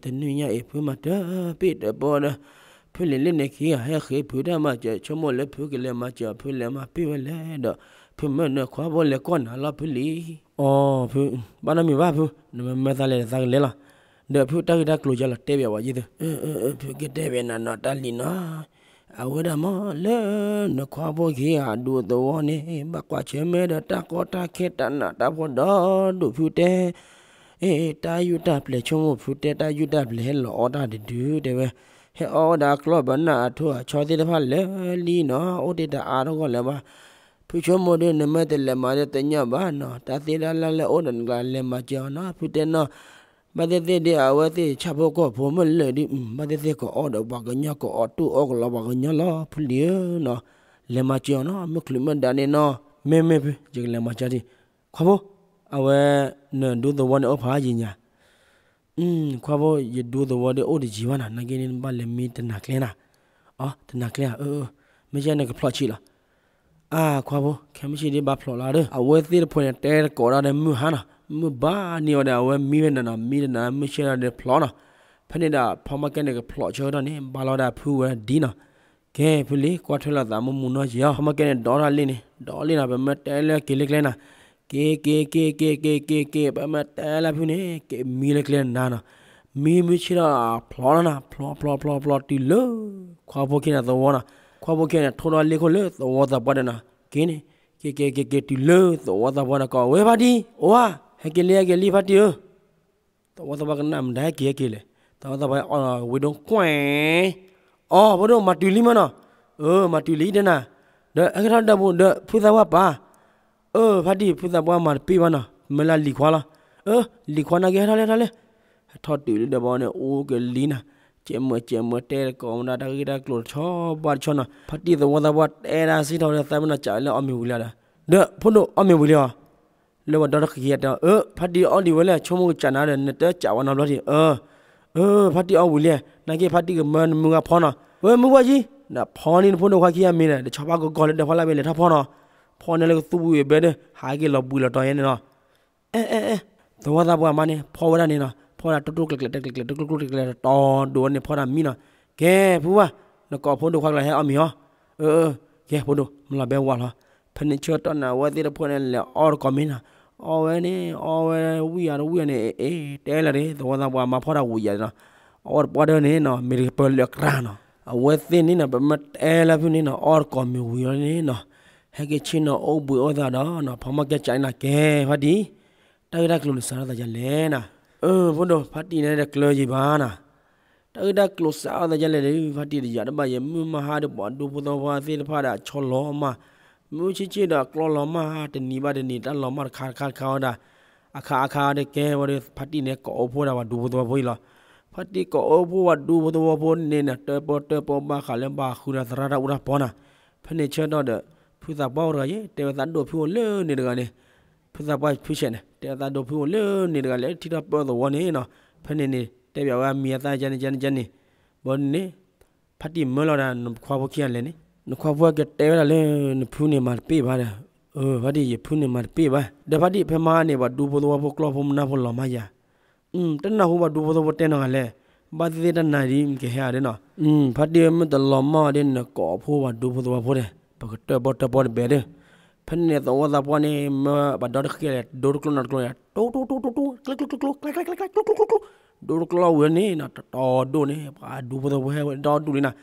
တနွံညါအံၤ ဖုမၤတပ့ၢ်တပီဒီး ဖုလံၤလၢန့ၣ်ခံဂၤ ဟဲဃ့ဖုတၢ်မၤစၢၤဆိကမိၣ်လၢဖုကလဲၤမၤစၢၤဖုလဲၤမၤပ့ၢ်ဝဲလဲၣ်ဒီး ဖုမၢနခွါဖိလဲၤကွၢ်နၤလီၤဖုလံၤ, အီ ဖု, ဘၣ်နီတမံၤဘၣ်ဖု, နမ့ၢ်မၢသးလဲၤဒီးသးကလဲၤလီၤ, ဒီးဖုတၢ်ဂ့ၢ်တၢ်ကျိၤယါလီၤတဲဘၣ်ဝဲယသ့ၣ်, ဖုကတဲဘၣ်နၤနီၤတၢ်လံၤနီၤ အဝဲဒၣ်မ့ၢ်လၢနခွါဖိခံဂၤအဒူသဝီန့ၣ် ဘၣ်ကွၢ်ဆၢၣ်မဲာ်ဒီးတၢ်ကီတၢ်ခဲတၢ်နးတၢ်ဖှီၣ်ဒီဒူၣ်ဖုတဲ, တၢ်ယူးတၢ်ပျဲၤဆိကမိၣ်ဖုတဲ တၢ်ယူးတၢ်ပျဲၤဟဲလီၤအီၣ်တၢ်တဒုတဲဝဲ, ဟဲအီၣ်ဝဲဒၣ်ကျီၢ်ဘၢနၢ်အထိအဆီသ့ၣ်တဖၣ်လၢာ်လံနီၤ အိၣ်တ့ၢ်တအါတဂီၢ်လၢၤဘၣ်, ဖုဆိကမိၣ်ဒီးနမ့ၢ်တလဲၤမၤဒီးတညီဘၣ်နီၤ တၢ်သ့တၢ်လၢ်လၢအိၣ်ဒီးနကလဲၤမၤစၢၤအီၤနီၤ ဖုတဲနီၤ ဘၣ်သ့ၣ်သ့ၣ်ဒီး အဝဲသ့ၣ်ဆၣ်ဖိကီၢ်ဖိမ့ၢ်လၢာ်ဒီး ဘၣ်သ့ၣ်သ့ၣ်ကအီၣ်ဒီးပှၤကညီ ကအီၣ်တူၢ်အီၣ်ကလီပှၤကညီလီၤ ဖုလံၤဧၢနီၤ, လဲၤမၤစၢၤအီၤနီၤ မုၢ်ချုးမုၢ်ဒါန့ၣ်နီၤ, မ့ၢ်မ့ၢ်ဖု ယကလဲၤမၤစၢၤဒံး, ခွါဖိ, အဝဲ နဒူသဝီန့ၣ်အိၣ်ဖးယံၤညါ, ခွါဖိ ယဒူသဝီဒီးအိၣ်တယံၤဘၣ်နီၤ နာ်က့န့ၣ် နဘၣ်လဲၤမံတနၤကျဲနၤ, အ တနၤကျဲဧါ အၢ မ့ၢ်ကဲနကဖျိးဆံးလီၤ အါ ခွါဖိ ခဲမုၢ်ဆ့ၣ်ဒ်ဘၣ်ဖျိးလီၤဒီး အဝဲသ့ၣ်တဖိန့ၣ် တဲတကိးတၢ်ဒီးမုၢ်ဟါနီၤ, မုၢ်ဘၣ်နံၤအီၤဒီး အဝဲမံဝဲနၤနီၤ, မံတနၤမုၢ်ဆ့ၣ်ဒီးဖျိးနီၤ, ဖဲန့ၣ်ဒီး ဖီမီၢ်ကဲန့ၣ် ကဖျိးဆၢကတီၢ်န့ၣ် ဘၣ်လီၤဝဲဒၣ်ဖုဝဲဒ်နီၤ, ကဲ ဖုလံၤ ကွၢ်ထွဲလိာ်သးမုၢ်မုၢ်နီၢ်က့ၤအီၤ, ဖီမီၢ်ကဲန့ၣ် ဒိးထီၣ်လ့ၣ်န့ၣ် ဒိးလ့ၣ်နီၤ, ပမ့ၢ်တဲလၢက့ၤလၢကျဲနၤ, က့ၤ က့ၤ က့ၤ က့ၤ က့ၤ က့ၤ က့ၤ ပမ့ၢ်တဲလၢဖုန့ၣ် က့ၤမံလၢကျဲနၤနီၤ, မံမုၢ်ဆ့ၣ်ဒီးဖျိးလီၤနီၤ, ဖျိး ဖျိး ဖျိး ဖျိး တုၤလၢ ခွါဖိခံန့ၣ်သဝီနီၤ, ခွါဖိခံန့ၣ် ထိၣ်ထီၣ်လ့ၣ်ခိၣ်လၢသဝီသးပှၢ်ဒီးနီၤ, က့ၤန့ၣ် က့ၤ က့ၤ က့ၤ က့ၤ တုၤလၢသဝီသးပှၢ်ဒီးကိးဝဲဖါတံၢ်, အိၣ်ဧါ, ဟဲက့ၤလံ ဟဲက့ၤလံ ဖါတံၢ်ဧၢ, သဝီသးပှၢ်ကနၣ်မတၤဟဲက့ၤဟဲက့ၤလဲၣ်, သဝီသးပှၢ်အီၣ်ဝံၤဒိကွဲၢ်, အီ ဖိဒိၣ် မၤတုၤလံမးနီၤ, အၢ မၤတုၤလံတဲနၤ, ဒီးဟဲက့ၤထီၣ်ဒီး ဖုသးပှၢ်ပၢ်, အၢ ဖါတံၢ် ဖုသးပှၢ်မၤတပ့ၢ်ဘၣ်နီၤ, မ့ၢ်လၢလံၤခွါလီၤ, အၢ လံၤခွါနာ်က့ဟဲထီၣ်လဲၤထီၣ်လဲၤ ဟဲထီၣ်တုၤလၢဒီးဘီန့ၣ် အိၣ်ကလံနၤ, ကဲမၢကဲမၢတဲတကိးမတၤ တၢ်ဂ့ၢ်တၢ်ကျိၤတဆီဘၣ်တဆီနီၤ, ဖါတံၢ်သဝီသးပှၢ်တဲဒၣ်စံးထီၣ်ဝဲလၢသးမ့ၢ်နီၤ ကးဝဲလၢအီၣ်မ့ၤဝံၤလံဒီး, ဒီးဖိဒိၣ်အီၣ်မ့ၤဝံၤလံအီၤ လၢပှၤဒီတက့ၤတဲအီၤ အၢ ဖါတံၢ်အီၣ်ဒံးဝဲလဲၣ် ဆိကမိၣ်ကစးနၤဒီး နတကးဝဲနီတဘျီဒံး အၢ အၢ ဖါတံၢ်အီၣ်ဝံၤလံ, နာ်က့ဖါတံၢ်ကမၢနမုၢ်ဂၤဖီနီၤ, အၢ မုၢ်ဂၤယံၤ, ဒီးဖီန့ၢ်နဖိဒိၣ်ခွါခံဂၤမ့ၤဒီး တဆီဖါကကီၤလၢဒၢးဖီလာ်ဘ့ၣ်လဲၤထီၣ်ဖီနီၤ, ဖီန့ၢ်လၢကသူဝံၤဘဲဒီး ဟးက့ၤလီၤဘှံးလီၤတီၤယဲန့ၣ်နီၤ အဲ အဲ အဲ သဝီသးပှၢ်မါန့ၣ် ဖီဝဲဒၣ်န့ၣ်နီၤ, ဖီဒၣ်တိၢ်တိၢ်ကျဲၤကျဲၤ တကျဲၤကျဲၤ တိၢ်ကျိၢ်ကျိၢ်ကျဲၤကျဲၤ တီၤဒိၣ်ဝဲန့ၣ် ဖီဒၣ်မံနီၤ, ကဲ ဖုဝါ, နကိးဖိဒိၣ်ခွါကျါဟဲအီၣ်မ့ၤအီၤ, အၢ ကဲ ဖိဒိၣ် မ့ၢ်လီၤဘဲဝါလီၤ, ဖဲန့ၣ်ဆၢကတီၢ်န့ၣ် အဝဲသ့ၣ်တဖၣ်န့ၣ် လဲၤအီၣ်တကိးမ့ၤနီၤ, အီၣ်ဝဲန့ၣ် အီၣ်ဝဲဝံၣ်ယၤတဝံၣ်ယၤန့ၣ် အ့ အ့ တဲလၢၤဒၣ် သဝီသးပှၢ်မါဖီဒၣ်ဝံၣ်ယၤနီၤ, အီၣ်တပှၢ်ဒၢန့ၣ်နီၤ မ့ၢ်တကပၢလၢအကြၢးနီၤ, အဝဲသ့ၣ်န့ၣ်နီၤ ပမ့ၢ်တဲလၢဖုန့ၣ်နီၤ အီၣ်တကိးမ့ၤဝံၤအီၤန့ၣ်နီၤ ဟဲက့ၤဆ့ၣ်နီၤအိၣ်ဘှံးအိၣ်သးဒီးနီၤ ဖီမီၢ်ကဲစးန့ၣ်နီၤ ကဲ ဖါတံၢ်, တၢ်ဂ့ၢ်တၢ်ကျိၤန့ၣ်စးထီၣ်သးဒ်လဲၣ်နီၤ, အၢ ဖိဒိၣ် ဖါတံၢ်န့ၣ်တကျၢၤယံၤဘၣ်နီၤ, တၢ်ဂ့ၢ်တၢ်ကျိၤစးထီၣ်သးဒ်လဲၣ်ဒီး ဖါတံၢ်တယာ်တဘၣ်ယဲ မုၢ်မါဟါဒီးပှၤဒူဖိသဝီဖိသ့ၣ်တဖၣ်ဒီးအဆီလီၤမၢ်, မုၢ်ဆ့ၣ်ဆ့ၣ်ဒီးအကျီလီၤမၢ် တနံၤဘၣ်တနံၤ တၢ်လီၤမၢ်တခါတခါတခါဝဲဒၣ်, အခါအခါဒီးကဲဝဲဒီး ဖါတံၢ်န့ၣ်ကိးအိၣ်ဖှိၣ်ဝဲဒၣ်ပှၤဒူဖိသဝီဖိအံၤလီၤ, ဖါတံၢ်ကိးအိၣ်ဖှိၣ်ပှၤဒူဖိသဝီဖိန့ၣ်နီၤ တၢၣ်ပီၣ်တၢၣ်ပီၣ်ဘၣ်ဃးလၢဘၣ်ဃုဒီးသရၣ်တၢ်အူတၢ်ပီနီၤ, ဖဲန့ၣ်ဆၢကတီၢ်ဒီး ဖုသးပှၢ်အိၣ်တဂၤယဲ တဲဝဲသးဒိၣ်ဖုအိၣ်လၢန့ၣ်တဂၤန့ၣ်, ဖုသးပှၢ်ဖုဆဲးန့ၣ် တဲဝဲသးဒိၣ်ဖုအိၣ်လၢန့ၣ်တဂၤလၢထံထီၣ်ပၢသဝီန့ၣ်နီၤ, ဖဲန့ၣ်န့ၣ် တဲဘၣ်ဝဲအမံၤအသၣ်ကန့ၣ်ကန့ၣ်ကန့ၣ်, ဘၣ်န့ၣ်န့ၣ် ဖါတံၢ်မၢလီၤဒီး နခွါဖိခံဂၤလဲၣ်န့ၣ်, နခွါဖိကတဲဝဲဒၣ်လၢ နဖုန့ၣ်မၤတပ့ၢ်ဘၣ်ဒီး, အၢ ဖါတံၢ် ယဖုန့ၣ်မၤတပ့ၢ်ဘၣ်, ဒီးဖါတံၢ်ဖဲမဟါန့ၣ် ပှၤဒူဖိသဝီဖိကျီၢ်ဖိမနၢ်ဖိလီၤမၢ်ယၤ တနၢ်ဟူပှၤဒူဖိသဝီဖိတဲနီတဂၤလဲၣ်, ဘၣ်သ့ၣ်သ့ၣ်တၢ်နာ်ဒ်ကဟဲဧါဒီးနီၤ, ဖါတံၢ်မ့ၢ်တလီၤမၢ်အီၤဒီး နကိးအိၣ်ဖှိၣ်ပှၤဒူဖိသဝီဖိဒီး ပကတၢၣ်ပီၣ်တၢၣ်ပီၣ်တဘဲဒီး, ဖဲန့ၣ်သဝီသးပှၢ်န့ၣ် မၢပှၤဒီတက့ၤလဲၣ် ဒိတကျိနီတကျိယၤ တိတိတိတိတိ ကျဲကျဲကျဲကျဲ ကျဲကျဲကျဲကျဲ ကျဲကျဲကျဲကျဲ ဒိတကျိဝံၤန့ၣ်နီၤ တတီၤဒိၣ်န့ၣ် ပှၤဒူဖိသဝီဖိဟဲဝဲဒီဒူၣ်လံနီၤ,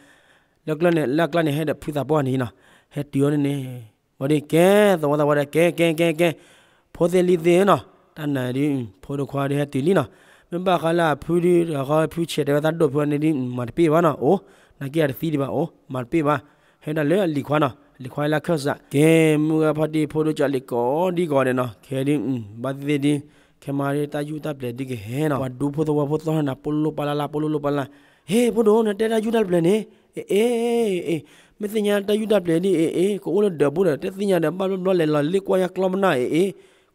လၢကျၢၢ်န့ၣ် လၢအကျါန့ၣ် ဟဲဒီးဖုသးပှၢ်န့ၣ်နီၤ, ဟဲတုၤအီၤန့ၣ်န့ၣ် ဝဲဒ်ကဲ သဝီသးပှၢ်ဒီး ကဲ ကဲ ကဲ ကဲ ဖိသ့ၣ်လံၤသ့ၣ်နီၤ, တၢ်နာ်ဒ် ဖိဒိၣ်ခွါဒီးဟဲတုၤလံနီၤ, မ့ၢ်ဘၣ်ဃးလၢအဖုဒ် တဂၤဃီဖုဆဲးတဲဝဲသးဒိၣ်ဖုအီၤန့ၣ်ဒ် မၤတပ့ၢ်ဘၣ်နီၤ, အိၣ် နာ်က့အတသံဒံးဘၣ် အိၣ် မၤတပ့ၢ်ဘၣ်, ဟဲဒၣ်လၢအလံၤခွါနီၤ, လံၤခွါလၢအခၢၣ်စး ကဲ မုၢ်ဂၤဖါတံၢ်ဖိဒိၣ်ကၢ်လံၤကိးဒံကိးဒဲးနီၤ, ခဲဒ် ဘၣ်သ့ၣ်သ့ၣ်ဒ် ခဲမၤဒ်တၢ်ယူၢ်တၢ်ပျဲၤဒ်ကဟဲနီၤ, ပှၤဒူဖိသဝီဖိသီၣ်ထီၣ်နၤ ပိလိၣ်ပလၢ်လၢ် ပိလိၣ်လိၣ်ပလၢ်လၢ်, ဟ့ ဖိဒိၣ် နတဲတၢ်ယူၢ်တၢ်ပျဲၤန့ၣ် အ့ အ့ အ့ မ့ၢ်သ့ၣ်ညါတၢ်ယူၢ်တၢ်ပျဲၤဒ်အ့ အ့ ကအိၣ်လၢဒၢးပူၤဒီး တသ့ၣ်ညါဒီး ဘၣ်ဘျီဘျီလဲၤလီၤလ့ၣ်ကွၢ်ယါကျီၢ်မနၢ် အ့ အ့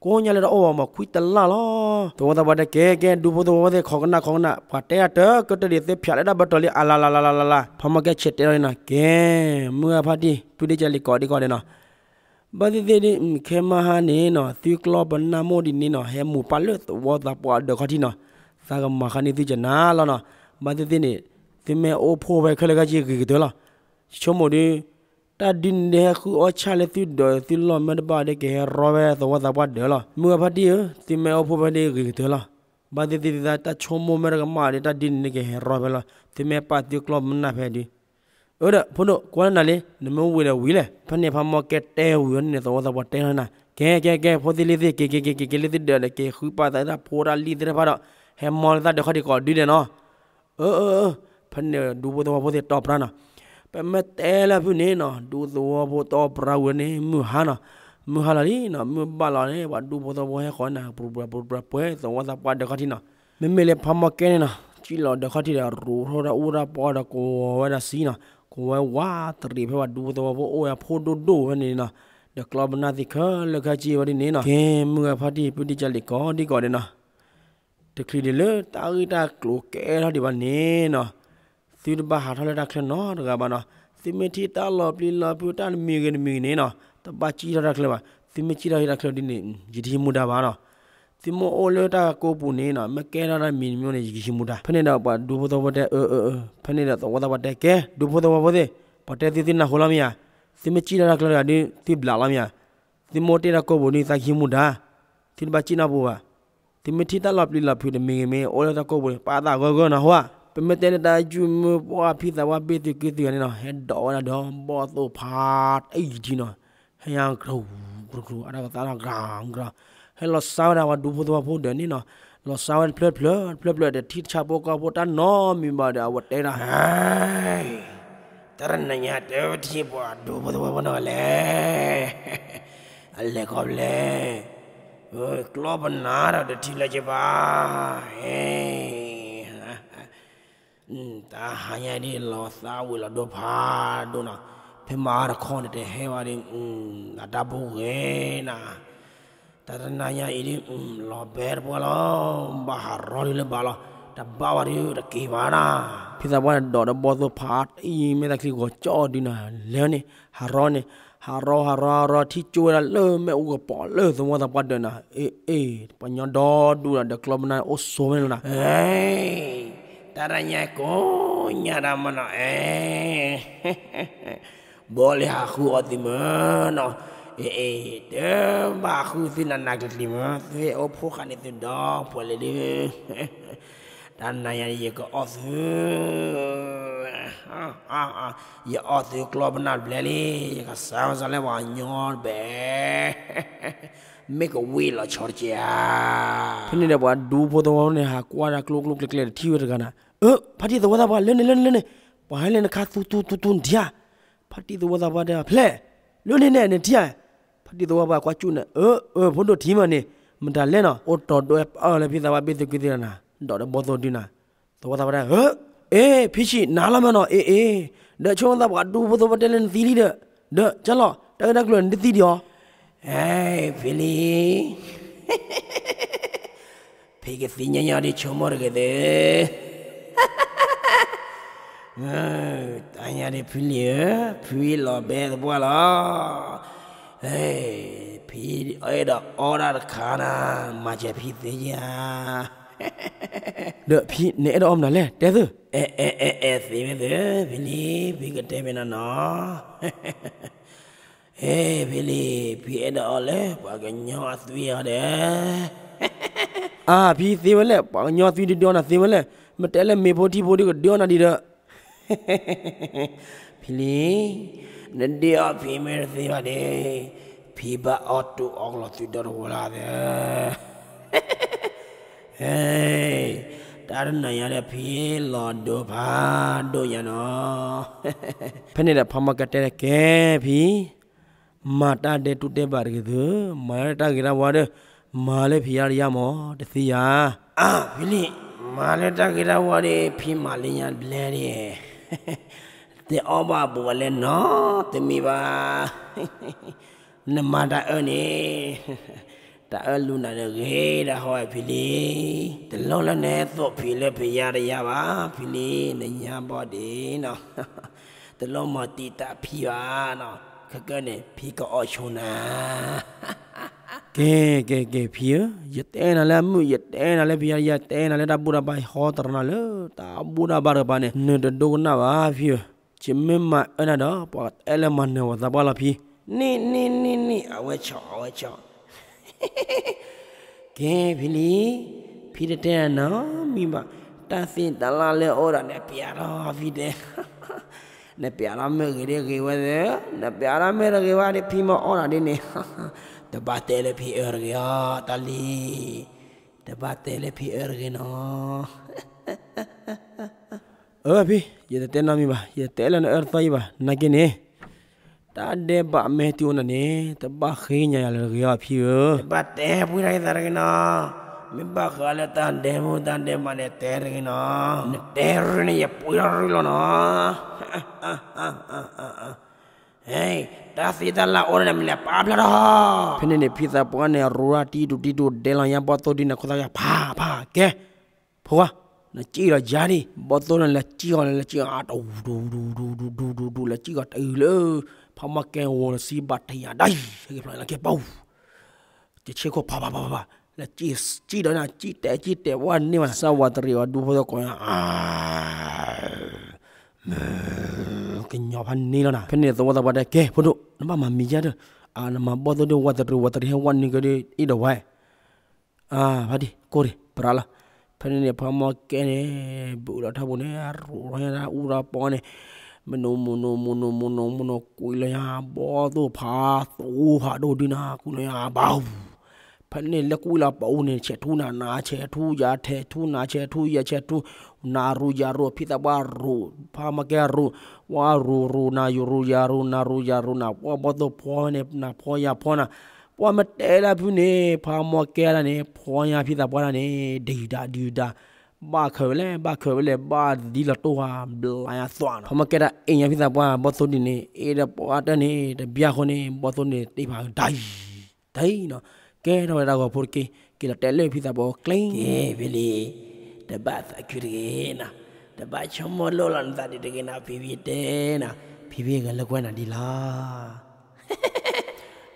ကိးညါလၢတအီၣ်ဘၣ်မး ခွံတလၢ်လီၤ, သဝီသးပှၢ်တဲ ကဲ ကဲ ဒူဖိသဝီဖိသ့ၣ် ခိးကနၣ် ခိးကနၣ် ပှၤတဲတၢ်တကတၢၢ်ဒံး သုဖၠးလၢတၢ်ဘၢတီၤလံ အလါလါလါလါလါလါ, ဖါမီၢ်ကဲဆဲးတဲလီၤန့ၣ်နီၤ, ကဲ မုၢ်ဂၤဖါတံၢ် ဖုဒ့ကၢ်လံၤကိးဒံကိးဒဲးနီၤ ဘၣ်သ့ၣ်သ့ၣ်ဒ် ခဲမဟါန့ၣ်နီၤ သုကျီၢ်ပနၢ်မိၢ်ဒ်န့ၣ်နီၤ ဟဲမူၤပာ်လၢသဝီသးပှၢ်အဒၢးခီၣ်ထံးနီၤ, သးကမၤဃာ်န့ၢ်သုကနၤလီၤနီၤ, ဘၣ်သ့ၣ်သ့ၣ်န့ၣ် သုမ့ၢ်အိၣ်ဖှိၣ်ဝဲခဲလၢာ်ခဲဆ့ဂ့ၤကတၢၢ်လီၤ, ဆိကမိၣ်ဒ် တၢ်ဒ်န့ၣ်ဒ်ဟဲဃုအီၣ်ဆၣ်လၢသုဒၢးသုလီၢ်မ့ၢ်တဘၣ်ဒီး ကဟဲရီဝဲသဝီသးပှၢ်ဒၢးလီၤ, မုၢ်ဂၤဖါတံၢ်ဧၢ, သုမ့ၢ်အိၣ်ဖှိၣ်ဝဲဒ်ဂ့ၤကတၢၢ်လီၤ, ဘၣ်သ့ၣ်သ့ၣ်သုသးတၢ်ဆိကမိၣ်မ့ၢ်တကမၣ်ဒီး တၢ်ဒ်န့ၣ်ဒ်ကဟဲရီဝဲလီၤ, သုမ့ၢ်ပာ်သုကျီၢ်ပနၢ်ဖဲဒ် အၢဒီး ဖိဒိၣ် ကွၢ်လၢနၤလံ, နမ့ၢ်ဝံၤဒီးဝံၤလဲၣ်, ဖဲန့ၣ်ဖါမီၢ်ကဲတဲဝံၤအီၤန့ၣ် သဝီသးပှၢ်တဲလီၤနၤ, ကဲ ကဲ ကဲ ဖိသ့ၣ်လံၤသ့ၣ် က့ၤ က့ၤ က့ၤ က့ၤ က့ၤလၢသုဒၢးဒီး က့ၤဃုပာ်သးတၢ်ဖိတၢ်လံၤသ့ၣ်တဖၣ်ဒီး ဟဲမီလၢသးဒၢးခီၣ်ထံးကိးဒုဒဲးနီၤ, အၢ အၢ အၢ, ဖဲန့ၣ်ဒူဖိသဝီဖိသ့ၣ်တီပှၤနီၤ, ပမ့ၢ်တဲလၢဖုန့ၣ်နီၤ ဒူသဝီဖိတီပှၤဝံၤန့ၣ် မုၢ်ဟါနီၤ, မုၢ်ဟါလီၤလံနီၤ, မုၢ်ဘၣ်လီၤန့ၣ် ပှၤဒူဖိသဝီဖိဟဲဃီၤနၤ ပှဲၤပှဲၤပှဲၤပှဲၤ သဝီသးပှၢ်ဒၢးခီၣ်ထံးနီၤ, မ့မ့ၢ်လၢဖါမီၢ်ကဲန့ၣ်နီၤ စံၣ်လီၤဒၢးခီၣ်ထံးဒီး ရူးထီၣ်တၢ်အူတၢ်ပီဒီး ကိးဝဲဒၣ်စံနီၤ, ကိးဝဲဝးတရံးဖဲပှၤဒူဖိသဝီဖိအိၣ်ဝဲဖိဒိၣ်ဒိၣ်ဝဲန့ၣ်နီၤ, ဒီးကျီၢ်ပနၢ်သ့ၣ်ခဲလၢာ်ခဲဆ့ဝဲဒ်န့ၣ်နီၤ, ကဲ မုၢ်ဂၤဖါတံၢ် ဖုဒ့ကၢ်လံၤကိးဒံကိးဒဲးနီၤ တချုးဒံးလၢတၢ်ဂ့ၢ်တၢ်ကျိၤကဲထီၣ်ဒံးဘၣ်န့ၣ်နီၤ, သုတဘၣ်ဟးထီၣ်လၢတၢ်ချၢနီတဂၤဘၣ်နီၤ, သုမ့ၢ်ထံၣ်တၢ်လီၤပျံၤလီၤဖုးတၢ်တမံၤဂ့ၤတမံၤဂ့ၤန့ၣ်နီၤ, တဘၣ်စံၣ်ထီၣ်တၢ်ချၢဘၣ်, သုမ့ၢ်စံၣ်ထီၣ်တၢ်ချၢဒ်န့ၣ် ယတဟံးမူဒါဘၣ်နီၤ, သုမ့ၢ်အိၣ်လၢတၢ်ကိးပူၤန့ၣ်နီၤ မ့ၢ်ကဲထီၣ်တၢ်မံၤတမံၤန့ၣ် ယကဟံးမူဒါ, ဖဲန့ၣ်ဒီးပှၤဒူဖိသဝီဖိတဲ အၢ အၢ အၢ, ဖဲန့ၣ်ဒီးသဝီသးပှၢ်တဲ ကဲ ဒူဖိသဝီဖိသ့ၣ်, ပှၤတဲသုသုနၢ်ဟူလီၤမ့ၢ်ဧါ, သုမ့ၢ်စံၣ်ထီၣ်တၢ်ချၢတဂၤဒ် သုဘျးလီၤမ့ၢ်ဧါ, သုမ့ၢ်အိၣ်တ့ၢ်တၢ်ကိးပူၤဒ်သးကဟံးမူဒါ သုတဘၣ်စံၣ်နီၢ်ပူၤဘၣ်, သုမ့ၢ်ထံၣ်တၢ်လီၤပျံၤလီၤဖုးတမံၤဂ့ၤမ့ၢ် အိၣ်လၢတၢ်ကိးပူၤန့ၣ် ပာ်သးဂၢၢ်ဂၢၢ်နီၤဟူဧါ, ပမ့ၢ်တဲလၢတၢ်ယုၢ်မုၢ်ပှၢ်ဖံသးပှၢ်ဘ့ၣ်သုးက့သုးဂၤန့ၣ်နီၤ ဟဲဒိးဝဲဒၣ်ဒီးဘီၣ်သိၣ်ဖးတအံၤထံနီၤ, ဟဲယါကြူၢ်ကြူၢ်ကြူၢ် အတၢ်ကသးနီၤ ကြၢ်ကြၢၢ်, ဟဲလီၤစါဝဲဒၣ်ပှၤဒူဖိသဝီဖိဒၢးန့ၣ်နီၤ, လီၤစါဝဲတဖျၢၣ်တဖျၢၣ် တဖျၢၣ်တဖျၢၣ် တထံၣ်တၢ်ဆၣ်ဖိကီၢ်ဖိတၢ်နီတမံၤဘၣ်ဒီး အဝဲတဲဒၣ်, ဟဲ, တၢ်တနၤညါတထံၣ်ပှၤဒူဖိသဝီဖိနီၤလဲၣ်, အလဲၤခီဖျဲၣ်, ကျီၢ်ပနၢ်ဒီးတထံၣ်လၢၤက့ၤဘၣ်, ဟဲ တၢ်ဟါညါဒ်လီၤသးဝံၤလီၤဒိဖးဒိၣ်နီၤ, ဖဲမၤအါတခီန့ၣ်တဟဲဝဲဒ်, အတၢ်ဘိဂ့ၤနၤ, တၢ်တနၤညါအံၤဒ်, လီၤဘဲတပှၢ်လီၤ, ဘၣ်ဟးရီဒ်လၢၤဘၣ်လီၤ, တဘၣ်ဝဲဒ်တက့ၤဘၣ်နၤ, ဖံသးပှၢ်န့ၣ်ဒိးဒီးဘီၣ်သိၣ်ဖးအံၤ မဲာ်သၣ်ချံဂီၤကၠီၣ်ဒုနၤ, လဲၤန့ၣ်, ဟးရီန့ၣ်, ဟးရီဟးရီဟးရီ ထံၣ်ကၠိဝဲဒၣ်လၢမ့ၣ်အူကပီၤလၢသဝီသးပှၢ်ဒၢးနၤ, အ့ အ့ ပှၤညီဒီဒူၣ်ဒီး ကျီၢ်ပနၢ်အိၣ်ဆိးဝဲန့ၣ်လီၤနၤ, တၢ်တနၤညါကိးညါတၢ်မနီၤ, အ့ ဘီလၢဟးဃုအီၣ်သုမၢနီၤ, အ့ အ့ တဘၣ်ဃုသုနးနးကျံၤကျံၤမၢ, သုအိၣ်ဖှိၣ်ဃာ်န့ၢ်သုဒီးပှဲၤလံဒု, တၢ်နၤညါယကအီၣ်သု, ယအီၣ်သုကျီၢ်ပနၢ်တဘျဲၣ်လံ, ယကစါဝဲစၢလၢပှၤကညီတဘဲ မ့ၢ်ကဝံၣ်လီၤဆီတက့ၢ်ဧါ. ဖဲန့ၣ်ဒီးပှၤဒူဖိသဝီန့ၣ် ဟးကွၢ်တၢ်ကျိကျိကျဲကျဲတထံၣ်ဝဲတဂၤနၤ, အၢ ဖါတံၢ်သဝီသးပှၢ် လၢန့ၣ်လၢန့ၣ်လၢန့ၣ်, ပှၤဟဲလၢနခါသူသူသူသူနထံၣ်ဧါ, ဖါတံၢ်သဝီသးပှၢ်တဲ ဖျဲၣ်, လၢန့ၣ်န့ၣ်နထံၣ်ဧါ, ဖါတံၢ်သဝီသးပှၢ်ကွၢ်ကၠူၣ်န့ၣ် အၢ အၢ ဖိဒိၣ်ထံမးန့ၣ်, မတၤလဲၣ်နီၤ အိၣ်တီၤဒိအီၣ်လၢဖံသးပှၢ်ဘ့ၣ်သုးက့သ့ၣ်တဂၤနၤ, ဒီးဒီးဘီၣ်သိၣ်ဒုနၤ, သဝီသးပှၢ်တဲ အၢ အ့ ဖံဆံး နၤလီၤမးနီၤ အ့ အ့ ဒီးဆိမိၣ်သးပှၢ်ဒူဖိသဝီပှၢ်တဲလၢနသံလံဒီး, ဒီးကၢ်လီၤ တၢ်ဂ့ၢ်တၢ်ကျိၤနတသံဒံးအီၤ, ဟဲ ဖံလံ ဖံကသံညီညီဒ်ဆိကမိၣ်တဂ့ၤသ့, တၢ်ညါဒ်ဖံလံဧၢ, ဖံလီၤဘဲသပှၢ်လီၤ, ဖံအဲၣ်ဒိးအီၣ်ဒၣ်တခါနၤ, မၤစၢၤဖံသ့ဧါ. ဒီးဖံန့ၣ်အဲၣ်ဒိးအီၣ်မနုၤလဲၣ် တဲသု, အဲ အဲ အဲ အဲၣ်သ့ဝဲသ့, ဖံလံ ဖံကတဲဖဲနၤနီၤ ဟဲ ဖံလံ ဖံအဲၣ်ဒိးအီၣ်လၢပှၤကညီအသွံၣ်အီၤဒီး, အါ ဖံသ့ဝဲလဲၣ်, ပှၤကညီအသွံၣ်ဒုးဒုးအီၣ်နၤသ့ဝဲလဲၣ်, မ့ၢ်တဲလၢမ့ၤဖိထံဖိဒုးကဒုးအီၣ်နၤဒံးဒီး, ဖံလံ, နဒုးအီၣ်ဖံမ့ၢ်တသ့ဘၣ်န့ၣ်, ဖံဘၣ်အီၣ်တူၢ်အီၣ်ကလီၤသွံၣ်ဒီတဝီလီၤသ့ တၢ်တနၤညါဒီးဖံလီၤဒိဖးဒိၣ်ညါနီၤ. ဖဲန့ၣ်ဒီးဖးမီၢ်ကဲတဲ ကဲဖံ, မၤတၢ်ဒဲးတူၢ်ဒဲးဘးတဂ့ၤသု, မၤလၢတၢ်ဂ့ၤတၢ်ဝါဒီး, မၤလၢဖံယါတယါမး တသ့ယါ. အါ ဖံလံ, မၤလၢတၢ်ဂ့ၤတၢ်ဝါဒီး ဖံမၤလၢညါဘျဲၣ်ဒံး, တအီၣ်ဘၣ်ဘူးဝဲလၢနီတမံၤဘၣ် နမၤတၢ်အၢန့ၣ်, တၢ်အၢလူၤနၤဒီးဂ့ၤဒၣ်ဟီဝဲဖံလံ, တလိၣ်လၢနသိၣ်ဖံလၢဖံယါတယါဘၣ်, ဖံလံ နညါဘီၣ်ဒံးနီၤ, တလိၣ်မၤတံာ်တာ်ဖံဘၣ်နီၤ, ခဲကနံၣ်န့ၣ် ဖံကအီၣ်ဆိနၤ. ကဲ ကဲ ကဲ ဖံဧၢ, ယတဲနၤလၢအမုာ်, ယတဲနၤလၢဖံယါတယါ, ယတဲနၤလၢတၢ်ဘူၣ်တၢ်ဘါ, ယဟီတရၤနၤလၢတၢ်ဘူၣ်တၢ်ဘါတကပၤန့ၣ် နတဒိကနၣ်ဘၣ်ဖံဧၢ, ယမ့ၢ်မၤအၢနၤဒီး ပှၤကအဲၣ်လၢမၤနၢၤပှၤသးပှၢ်လီၤဖံ, နံၣ် နံၣ် နံၣ် နံၣ် အဝဲဆီၣ် အဝဲဆီၣ် ကဲ ဖံလံ, ဖံတတဲနၤနီတမံၤဘၣ်, တၢ်သ့တၢ်လၢ်လၢအအိၣ်ဒီး နပျးထီၣ်ဖံတဲ, နပျးထီၣ်မ့ၢ်ဂ့ၤဒ်ဂ့ၤဝဲသ့, နပျးထီၣ်မ့ၢ်တဂ့ၤဘၣ်ဒီး ဖံမၤအီၣ်နၤဒ်န့ၣ်, တဘၣ်တဲလၢဖံအၢတဂ့ၤအီၤ တၢ်လံ, တဘၣ်တဲလၢဖံအၢတဂ့ၤနီၤ. အၢ ဖံ, ယတတဲနီတမံၤဘၣ်, ယတတဲလၢနအၢတသီအံၤဘၣ်, နာ်က့န့ၣ် တၢ်ဒဲးဘးမ့ၢ်တုၤအိၣ်နၤန့ၣ် တဘၣ်ဃ့ကညးယၤလၢတဂ့ၤအီၤဖံဧၢ, တဘၣ်တဲပှံၤတၢ်ဂ့ၤသးတဂ့ၤနီၤ, မ့ၢ်ဘၣ်ဃးလၢတၢ်ဒဲးမူတၢ်ဒဲးဘးန့ၣ် တဲတဂ့ၤနီၤ, နတဲရူၢ်န့ၣ် ယပှံၤထီၣ်ရူၢ်လီၤနီၤ. တၢ်သ့တၢ်လၢ်အိၣ်န့ၣ် မ့ၢ်လဲၤပာ်ဖျါထီၣ်, ဖဲန့ၣ်န့ၣ် ဖံသးပှၢ်န့ၣ် ရူၢ်တံၢ်တူၢ်တံၢ်တူၢ် ဒဲလီၤညါဘီၣ်သိၣ်ဒ်န့ၣ် ခိၣ်သၣ်ကဖးဖးကဲ ဖိခွါ, နစံၣ်လီၤယၤဒံး, ဘီၣ်သိၣ်န့ၣ် လဲၤစံၣ်ဃီၤန့ၣ် လဲၤစံၣ်ဃီၤ တဝူၤဒူၤဒူၤဒူၤဒူၤဒူၤဒူၤဒူၤ လဲၤစံၣ်ဃီၤတုၤလၢ ဖးမီၢ်ကဲဝီၤလၢစံဘၣ်တယၤဒၣ်အံၤ ဟဲက့ၤဖျိးလၢကဲပှၤ, တဆ့ခိၣ်ဖးဖးဖးဖးဖး, လဲၤစံၣ်စံၣ်ဒီးနၤ စံၣ်တဲာ်စံၣ်တဲာ်ဝဲန့ၢ်ဝဲ စၢ်ဝးတရံးဝဲဒူဖိသဝီကိးညါ ကညီဖးန့ၢ်လီၤနၤ, ဖဲန့ၣ်သဝီသးပှၢ်တဲ ကဲ ဖိဒိၣ် နဘၣ်မၤမံၤယါဒီး, နမၤဘီၣ်သိၣ်ဒီးဝးတရံး ဝးတရံးဟဲဝဲန့ၢ်ကဒီးအံၤဒီးဝဲ အါ ဖါတံၢ် ကိၢ်တံၢ် ပြးလီၤ, ဖဲန့ၣ်န့ၣ် ဖးမီၢ်ကဲန့ၣ် ဘူးလီၤထီဘိန့ၣ် ရူးလီၤညါတၢ်အူတၢ်ပီန့ၣ်, မနိမနိမနိမနိမနိ ကွံာ်လီၤညါ ဘီၣ်သိၣ်ဖး သိဖးဒိၣ်ဒုနၤ ကွံာ်လီၤညါဘၣ်, ဖ ဖဲန့ၣ်လၢကွံာ်လီၤပအိၣ်န့ၣ် ဆဲးထူနၤနၤ ဆဲးထူယၤ ထဲးထူနၤ ဆဲးထူယၤ ဆဲးထူ နၤရူယၤရူ ဖံသးပှၢ်ရူ ဖးမီၢ်ကဲရူ ဝါရူရူ နၤယူၤရူယၤရူ နၤရူယၤရူနၤ ပှၤဘီၣ်သိၣ်ဖီန့ၣ် နၤဖီယၤဖီနၤ ပှၤမ့ၢ်တဲလၢဖုန့ၣ် ဖးမီၢ်ကဲဒၣ်န့ၣ် ဖီညါဖံသးပှၢ်ဒၣ်န့ၣ် ဒုၣ်ဒါဒုၣ်ဒါ ဘၣ်ခၢၣ်ဝဲလဲၣ် ဘၣ်ခၢၣ်ဝဲလဲၣ် ဘၣ်ဒ်လီၤတိၢ်ဧါ ဘျးညါသွးနီၤ ဖးမီၢ်ကဲဒၣ်အ့ၣ်ညါဖံသးပှၢ် ဘီၣ်သိၣ်ဒ်န့ၣ် အ့ၣ်ဒီးပှၤတၢၢ်န့ၣ် တဘျီဃီန့ၣ် ဘီၣ်သိၣ်န့ၣ် တ့ၢ်ဖးဒၣ်အံၤ တၢ်အံၤနီၤ ကဲထီၣ်ဝဲဒၣ်ဂီၤဖိတက့ၢ် က့ၤလီၤတဲာ်လၢဖံသးပှၢ်အကျဲ က့ၤဖံလံ တဘၣ်သးခုတဂ့ၤနီၤ တဘၣ်ဆိကမိၣ်လိၣ်လီၤနသးဒံးတဂ့ၤနီၤ ဖံဖံတဲနီၤ ဖံဖံဂဲၤလၢကွဲနၤဒ်လီၤ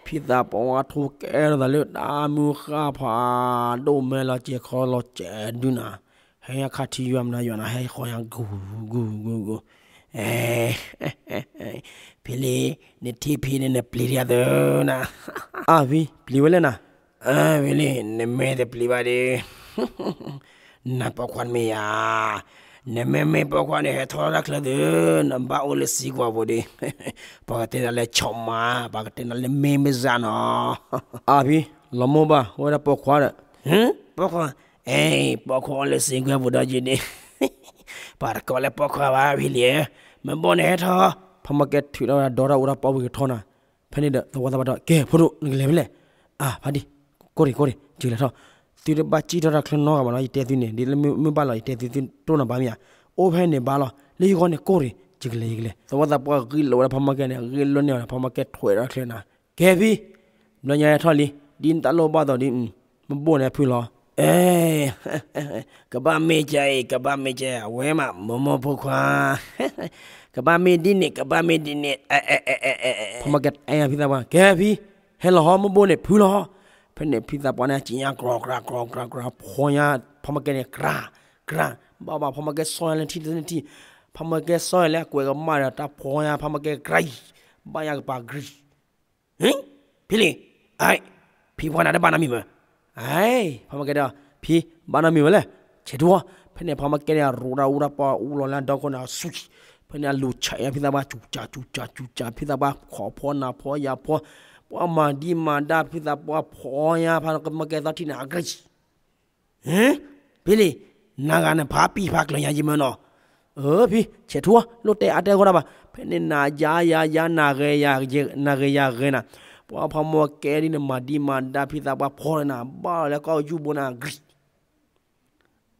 ဖံသးပှၢ်ဝဲထိကဲထီၣ်သးလၢတၢ်မုၢ်ဃၢ်ဖးဒိၣ်မဲလီၤစဲၤခီလီၤစဲၤဒုနၤ ဟဲခးထံယွၤမနုၤယွၤနၤ ဟဲဃီညါဂူၤဂူၤဂူၤဂူၤ ဖံလံ နထံၣ်ဖံန့ၣ်နပျံၤတယၤသုနၤ အၢ ဖံ ပျံၤဝဲလဲၣ်နၤ အၢ ဖံလံ နမ့ၢ်တပျံၤဘၣ်ဒီး နပိာ်ခွါတမ့ၢ်ယၤ နမ့မ့ၢ်ပိာ်ခွါန့ၣ် ဟဲထီၣ်တၢ်ချၢသု နဘၣ်အိၣ်လၢစံကွၢ်ပူၤဒီး ပှၤကတဲနၤလၢဆီၣ်မါ ပှၤကတဲနၤလၢမ့ၢ်မ့ၢ်စၢ်နီၤ အၢ ဖံ လီၤမိၢ်ဘၣ် ဝဲဒၣ်ပိာ်ခွါဒီး ပိာ်ခွါ အဲ ပိာ်ခွါအိၣ်လၢစံကွၢ်ပူၤဒီးယံၤန့ၣ် ပှၤတကိးလၢပိာ်ခွါဘၣ် ဖံလံ မ့ၢ်ဘိၣ်န့ၣ်ဟဲထီၣ် ဖးမီၢ်ကဲထုးထီၣ်ဝဲဒၣ်ဒီတၢ်အိၣ်တၢ်ပီဝံၤကထီနၤ ဖဲန့ၣ်ဒီးသဝီသးပှၢ်တဲ ကဲ ဖိဒိၣ် နကလဲၤဖဲလဲၣ် အၢ ဖါတံၢ် ကိၢ်တ့ၢ် ကိၢ်တ့ၢ် ယကလဲၤထီၣ် သုတဘၣ်စံၣ်ထီၣ်တၢ်ချၢနီတဂၤဘၣ်နီၤ ယတဲသုန့ၣ် ဒ်လၢမုၢ်ဘၣ်လီၤ ယတဲသု သုတိၢ်နီၣ်ဘၣ်မ့ၢ်ဧါ အိၣ်ဖဲန့ၣ်ဘၣ်လီၤ လၢယဂီၢ်န့ၣ် ကိၢ်တ့ၢ် ယကလဲၤ ယကလဲၤ သဝီသးပှၢ်ဂံၢ်လိာ်ဝဲဒၣ်ဖးမီၢ်ကဲန့ၣ် ဂံၢ်လိာ်န့ၢ်ဝဲဒၣ်ဖးမီၢ်ကဲထွဲဒီးချၢနၤ ကဲဖံ ဘျီညါဟဲထီၣ်လံ ဒ်နတၢ်လိၣ်ဘၣ်သိးဒ် မ့ၢ်ဘိၣ်န့ၣ်ဖုလီၤ အဲ ကဘၣ်မ့ၢ်ကဲအံၤ ကဘၣ်မ့ၢ်ကဲ အဝဲမး မိၢ်မိၢ်ဖိခွါ ကဘၣ်မ့ၢ်ဒ်န့ၣ် ကဘၣ်မ့ၢ်ဒ်န့ၣ် ဖးမီၢ်ကဲအဲၣ်ဖံသးပှၢ် ကဲဖံ ဟဲလီၤဟီ မ့ၢ်ဘိၣ်န့ၣ်ဖုလီၤ ဖဲန့ၣ်ဖံသးပှၢ်န့ၣ် စံၣ်ညါ ကြၢးကြၢးကြၢးကြၢး ဖီညါ ဖးမီၢ်ကဲန့ၣ် ကြၢး ကြၢး ဘၣ်ဘၣ် ဖးမီၢ်ကဲစီၢ်ညါလၢထံၣ်တထံၣ် ဖးမီၢ်ကဲစီၢ်ညါလၢအကွဲးကမၣ်ဒီး တၢ်ဖီညါ ဖးမီၢ်ကဲကြၢး ဘၣ်ညါကပၤကြၢး ဖံလံ အ ဖံဖီနၤတဘၣ်နီတမံၤမ့ၢ် အ ဖးမီၢ်ကဲဒီး ဖံ ဘၣ်နီတမံၤဝဲလဲၣ် ဆဲးထူအီၤ ဖဲန့ၣ် ဖးမီၢ်ကဲန့ၣ် ရူးတၢ်အူတၢ်ပီအူလီၤလၢအဒီခိၣ်န့ၣ် အဆူၣ် ဖဲန့ၣ် အလူၤဆဲးညါဖံသးပှၢ် စူၤစး စူၤစး စူၤစး ဖံသးပှၢ် ခိးဖီနၤဖီယၤဖီ ပှၤမၤဒံးမၤဒါ ဖံသးပှၢ်ဖီညါ ဖးမီၢ်ကဲသီထံၣ်န့ၣ် အကြၢး ဖံလံ နဂၤနဖးပံၢ်ဖးကျၢၤညါယမ့ၢ်နီၤ အၢ ဖံ ဆဲးထူအီၤ လိၣ်တဲအါတဲဂီၢ်တၢ်ဘၣ် ဖဲန့ၣ်နၤယါယါယါ နၤဂဲၤယၤဂဲၤ နၤဂဲၤယၤဂဲၤနၤ ပှၤဖးမီၢ်ကဲဒ်န့ၣ် မၤဒံးမၤဒါ ဖံသးပှၢ်ဖီနၤ ဘၣ်လီၤလၢကီၢ်ယူၢ်ဘိနၤ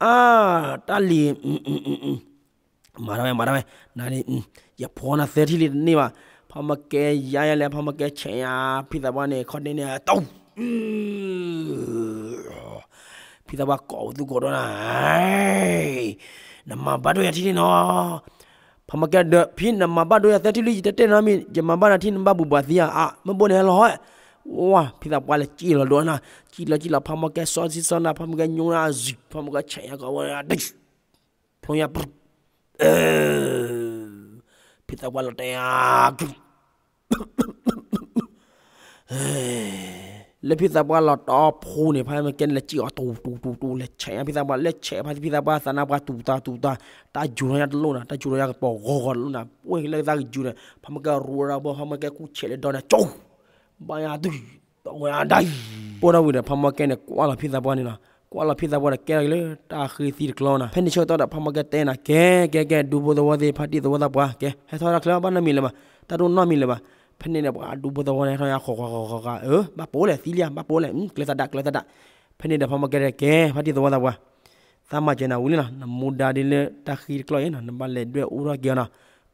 အါ တၢ်လံၤ မၤထီၣ်ဝဲ မၤထီၣ်ဝဲ နၤန့ၣ် ယဖီနၤသၢထံၣ်လံတန့ၢ်ဘၣ် ဖးမီၢ်ကဲယါယါလဲၣ် ဖးမီၢ်ကဲဆဲးညါ ဖံသးပှၢ်န့ၣ် ခီၣ်ဒ့န့ၣ် တူ ဖံသးပှၢ်ကိးပသူကိးဒီးနၤ နမၤဘၣ်ဒိယၤထံၣ်လံနီၤ ဖးမီၢ်ကဲဒီး ဖံနမၤဘၣ်ဒိယၤသၢထံၣ်လံ ယတတဲနီတမံၤ ယမၤဘၣ်နၤထံၣ် နဘၣ်ဘူၣ်ဘၣ်သံဧါ အါ မ့ၢ်ဘိၣ်န့ၣ်ဟဲလီၤဟီ ဝါ ဖံသးပှၢ်လဲၤစံၣ်လီၤဒိနၤ စံၣ်လီၤစံၣ်လီၤ ဖးမီၢ်ကဲစီဆံစီနၤ ဖးမီၢ်ကဲညိနၤအစု ဖးမီၢ်ကဲဆဲးညါကိးဝဲဒၣ် ဖျိညါ ဖံသးပှၢ်လီၤတဲာ် လၢဖံသးပှၢ်လီၤတီဖှိၣ်န့ၣ် ဖဲမ့ၢ်ကဲန့ၣ် လဲၤစံၣ်အီၤတူတူတူတူ လဲၤဆဲးညါဖံသးပှၢ် လဲၤဆဲးဖဲဖံသးပှၢ်သးနါပှၢ်တူၢ်တၢ်တူၢ်တၢ် တၢ်ယူၤထီၣ်ညါတလိၣ်နၤ တၢ်ယူၤထီၣ်ညါကပီၤဂီၤဂီၤတလိၣ်နၤ ပှဲၤလၢသးကယူၤန့ၣ် ဖဲမ့ၢ်ကဲရူးဝဲဒၣ်ဘီ ဖဲမ့ၢ်ကဲကူၣ်ဆဲးလၢဒီန့ၣ် ကၠိ ဘၣ်ယၤတုၤ တီၢ်ဝဲဒၣ်ဒၣ်အံၤ ပိၢ်ထီၣ်ဝံၤဒီး ဖးမီၢ်ကဲန့ၣ် ကွၢ်လီၤဖံသးပှၢ်န့ၣ်လီၤ ကွၢ်လီၤဖံသးပှၢ်ဒီးကဲထီၣ်က့ၤလၢတၢ်ဃ့သံတကျီနၤ ဖဲန့ၣ်ဆၢကတီၢ်ဒီး ဖးမီၢ်ကဲတဲနၤ ကဲ ကဲ ကဲ ဒူဖိသဝီသ့ၣ် ဖါတံၢ်သဝီသးပှၢ် ကဲ ဟဲထီၣ်တၢ်ချၢဘၣ်နီတမံၤလၢၤဘၣ် တၢ်တအိၣ်နီတမံၤလၢၤဘၣ် ဖဲန့ၣ်ဒီးပှၤဒူဖိသဝီန့ၣ် ဟဲထီၣ်ညါဃီၤဃီၤဃီၤဃီၤဃီၤ အၢ ဘၣ်ပိာ်လဲၣ် သံလံဧါ ဘၣ်ပိာ်လဲၣ် ကျဲသးဒၣ် ကျဲသးဒၣ် ဖဲန့ၣ်ဒီးဖးမီၢ်ကဲတဲ ကဲ ဖါတံၢ်သဝီသးပှၢ် သးမၤစၢၤနၤဝံၤလံနီၤ နမူဒါဒ်လၢတၢ်ဃံတကျီအံၤနီၤ နဘၣ်လဲၤဒွဲၣ်အူထီၣ်က့ၤအီၤနီၤ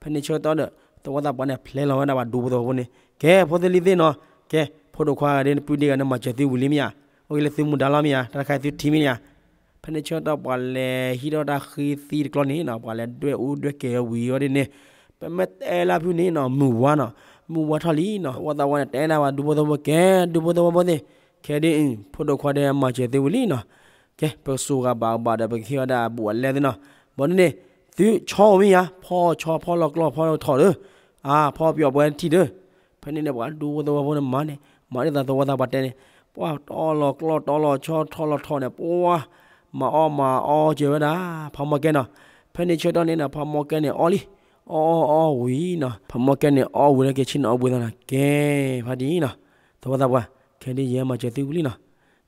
ဖဲန့ၣ်ဆၢကတီၢ်ဒီး သဝီသးပှၢ်န့ၣ် ဖျဲလီၤဝဲဒၣ်ပှၤဒူဖိသဝီဖိန့ၣ် ကဲ ဖိသ့ၣ်လံၤသ့ၣ်နီၤ ကဲ ဖိဒိၣ်ခွါဂၤဒ်နပုၢ်ဒ့ဂၤ နမၤစၢၤသုဝံၤလံမ့ၢ်ဧါ အိၣ်က့ၤလၢသုမူဒါလီၤမ့ၢ်ဧါ တၢ်တခါသုထံၣ်မ့ၢ်ဧါ ဖဲန့ၣ်ဆၢကတီၢ်ပှၤလဲၤဟံးထီၣ်တၢ်ဃံသံတကျီန့ၣ်နီၤ ပှၤလဲၤဒွဲၣ်အူဒွဲၣ်ကဲၤဝံၤအီၤဒ်န့ၣ် ပမ့ၢ်တဲလၢဖုန့ၣ်နီၤ မုၢ်ဝါနီၤ မုၢ်ဝါထီၣ်လံနီၤ သဝီသးပှၢ်န့ၣ် တဲဒၣ်ပှၤဒူဖိသဝီဖိ ကဲ ဒူဖိသဝီဖိသ့ၣ် ခဲဒ်အံၤ ဖိဒိၣ်ခွါဒီးမၤစၢၤသုဝံၤလံနီၤ ကဲ ပကစူးဂၤဘၣ်ကဘၣ်ဒီး ပကဟ့ၣ်ဝဲဒၣ်အဘူးအလဲသ့ၣ်နီၤ ဘၣ်ဒ်န့ၣ် သုဆီအိၣ်မ့ၢ်ဧါ ဖီဆီ ဖီလီၤကျီၢ် ဖီလီၤထီၣ်ဒီး အါ ဖီပယီၤပှဲၤထံၣ်ဒီး ဖဲန့ၣ်န့ၣ် ပှၤဒူဖိသဝီဖိန့ၣ်မၤန့ၣ် မၤဒ်သိးသဝီသးပှၢ်တဲန့ၣ် ပှၤတီလီၤကျီၢ်တီလီၤဆီ ထီလီၤထီန့ၣ် ပှၤ မၤအီၣ်မၤအီစၢၤဝဲဒၣ် ဖးမီၢ်ကဲနီၤ ဖဲန့ၣ်ဆၢကတီၢ်န့ၣ်နီၤ ဖးမီၢ်ကဲန့ၣ်အီၣ်လံ အီၣ်အီၣ်အီၣ်ဝံၤနီၤ ဖးမီၢ်ကဲန့ၣ်အီၣ်ဝံၤလၢက့ၤဆ့ၣ်နီၤအီၣ်ဘှံးသးနီၤ ကဲ ဖါတံၢ်နီၤ သဝီသးပှၢ် ခဲဒ်ယဲမၤစၢၤသုဝံၤလံနီၤ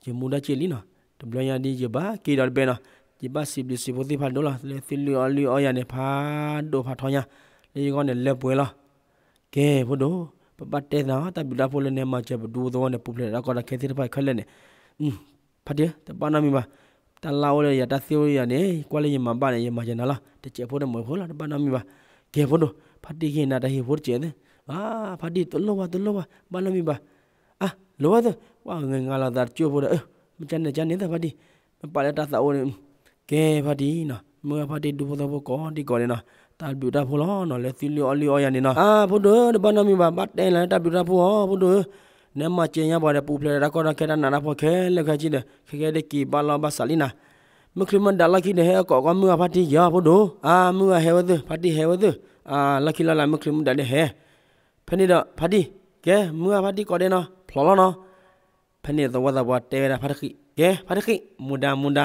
ယမူဒါက့ၢ်လံနီၤ, တဘျီညါဒ်ယဘၣ်က့ၤဒီးတဘဲနီၤ, ယဘၣ်စံးဘျုးစံးဖှိၣ်သ့ၣ်ဖးဒိၣ်လီၤ, လၢသုလုၢ်အီၣ်လုၢ်အီယၤန့ၣ် ဖးဒိၣ်ဖးထီညါ, လၢယဂီၢ်န့ၣ်လၢပှဲၤလီၤ. ကဲ ဖိဒိၣ်, ပဘၣ်တဲနၤ တၢ်ဘျုးတၢ်ဖှိၣ်လၢနဟဲမၤစၢၤပဒူသဝီန့ၣ် ပူၤဖျဲးတၢ်ကီတၢ်ခဲသ့ၣ်တဖၣ်ခဲလၢာ်န့ၣ်, ဖါတံၢ် တဘၣ်နီတမံၤဘၣ်, တၢ်လၢအိၣ်လၢယၤ တၢ်သ့ၣ်အိၣ်လၢယၤန့ၣ် ကွၢ်လၢယမၤဘၣ်န့ၣ် ယမၤစၢၤနၤလီၤ, တစဲးဖိတမုာ်ဖိလီၤ, တဘၣ်နီတမံၤဘၣ်. ကဲ ဖိဒိၣ်, ဖါတံၢ်ကဟ့ၣ်နၤတၢ်ဟ့ၣ်ဖိတစဲးသ့ၣ်, ဖါတံၢ် တလိၣ်ဘၣ် တလိၣ်ဘၣ် ဘၣ်နီတမံၤဘၣ်. အါ လိၣ်ဝဲသ့ၣ်, ပှၤဂဲၤငါလီၤသးတကၠိၢ်ဖိဒီး, မ့ၢ်ကန့ၣ်ကန့ၣ်သ့ၣ် ဖါတံၢ်, မ့ၢ်ပာ်လၢတၢ်သးအိၣ်န့ၣ်, ကဲ ဖါတံၢ်နီၤ, မုၢ်ဂၤဖါတံၢ်ဒူဖိသဝီဖိကိးဒံကိးဒဲးနီၤ, တၢ်ဘျုးတၢ်ဖှိၣ်လီၤနီၤ လၢသုလုၢ်အီၣ်လုၢ်အီယၤန့ၣ်နီၤ, အါ ဖိဒိၣ် တဘၣ်နီတမံၤဘၣ်, ဘၣ်တဲနၤလၢတၢ်ဘျုးတၢ်ဖှိၣ်အီၤ ဖိဒိၣ်ဧၢ, နဟဲမၤစၢၤညါပှၤဒီး ပူၤဖျဲးတၢ်ကီတၢ်ခဲတၢ်နးတၢ်ဖှီၣ်ခဲလၢာ်ခဲဆ့ဒီး ခဲကဲဒ်က့ၤဘၣ်လီၤဘၣ်စးလံနၤ မုၢ်ချံမုၢ်ဒၣ်လီၢ်ခံဒီး ဟဲကိးကီမုၢ်ဂၤဖါတံၢ်ယီၤ ဖိဒိၣ်, အါ မုၢ်ဂၤဟဲဝဲသ့ၣ် ဖါတံၢ်ဟဲဝဲသ့ၣ်, အါ လီၢ်ခံလီၢ်လၢ် မုၢ်ချံမုၢ်ဒၣ်ဒ်ဟဲ, ဖဲန့ၣ်ဒီး ဖါတံၢ် ကဲ မုၢ်ဂၤဖါတံၢ်ကိးဒဲးနီၤ ဖျိးလီၤနီၤ. ဖဲန့ၣ်သဝီသးပှၢ်တဲဝဲဒၣ်ဖါတဃံး, ကဲ ဖါတဃံး မူဒါမူဒါ,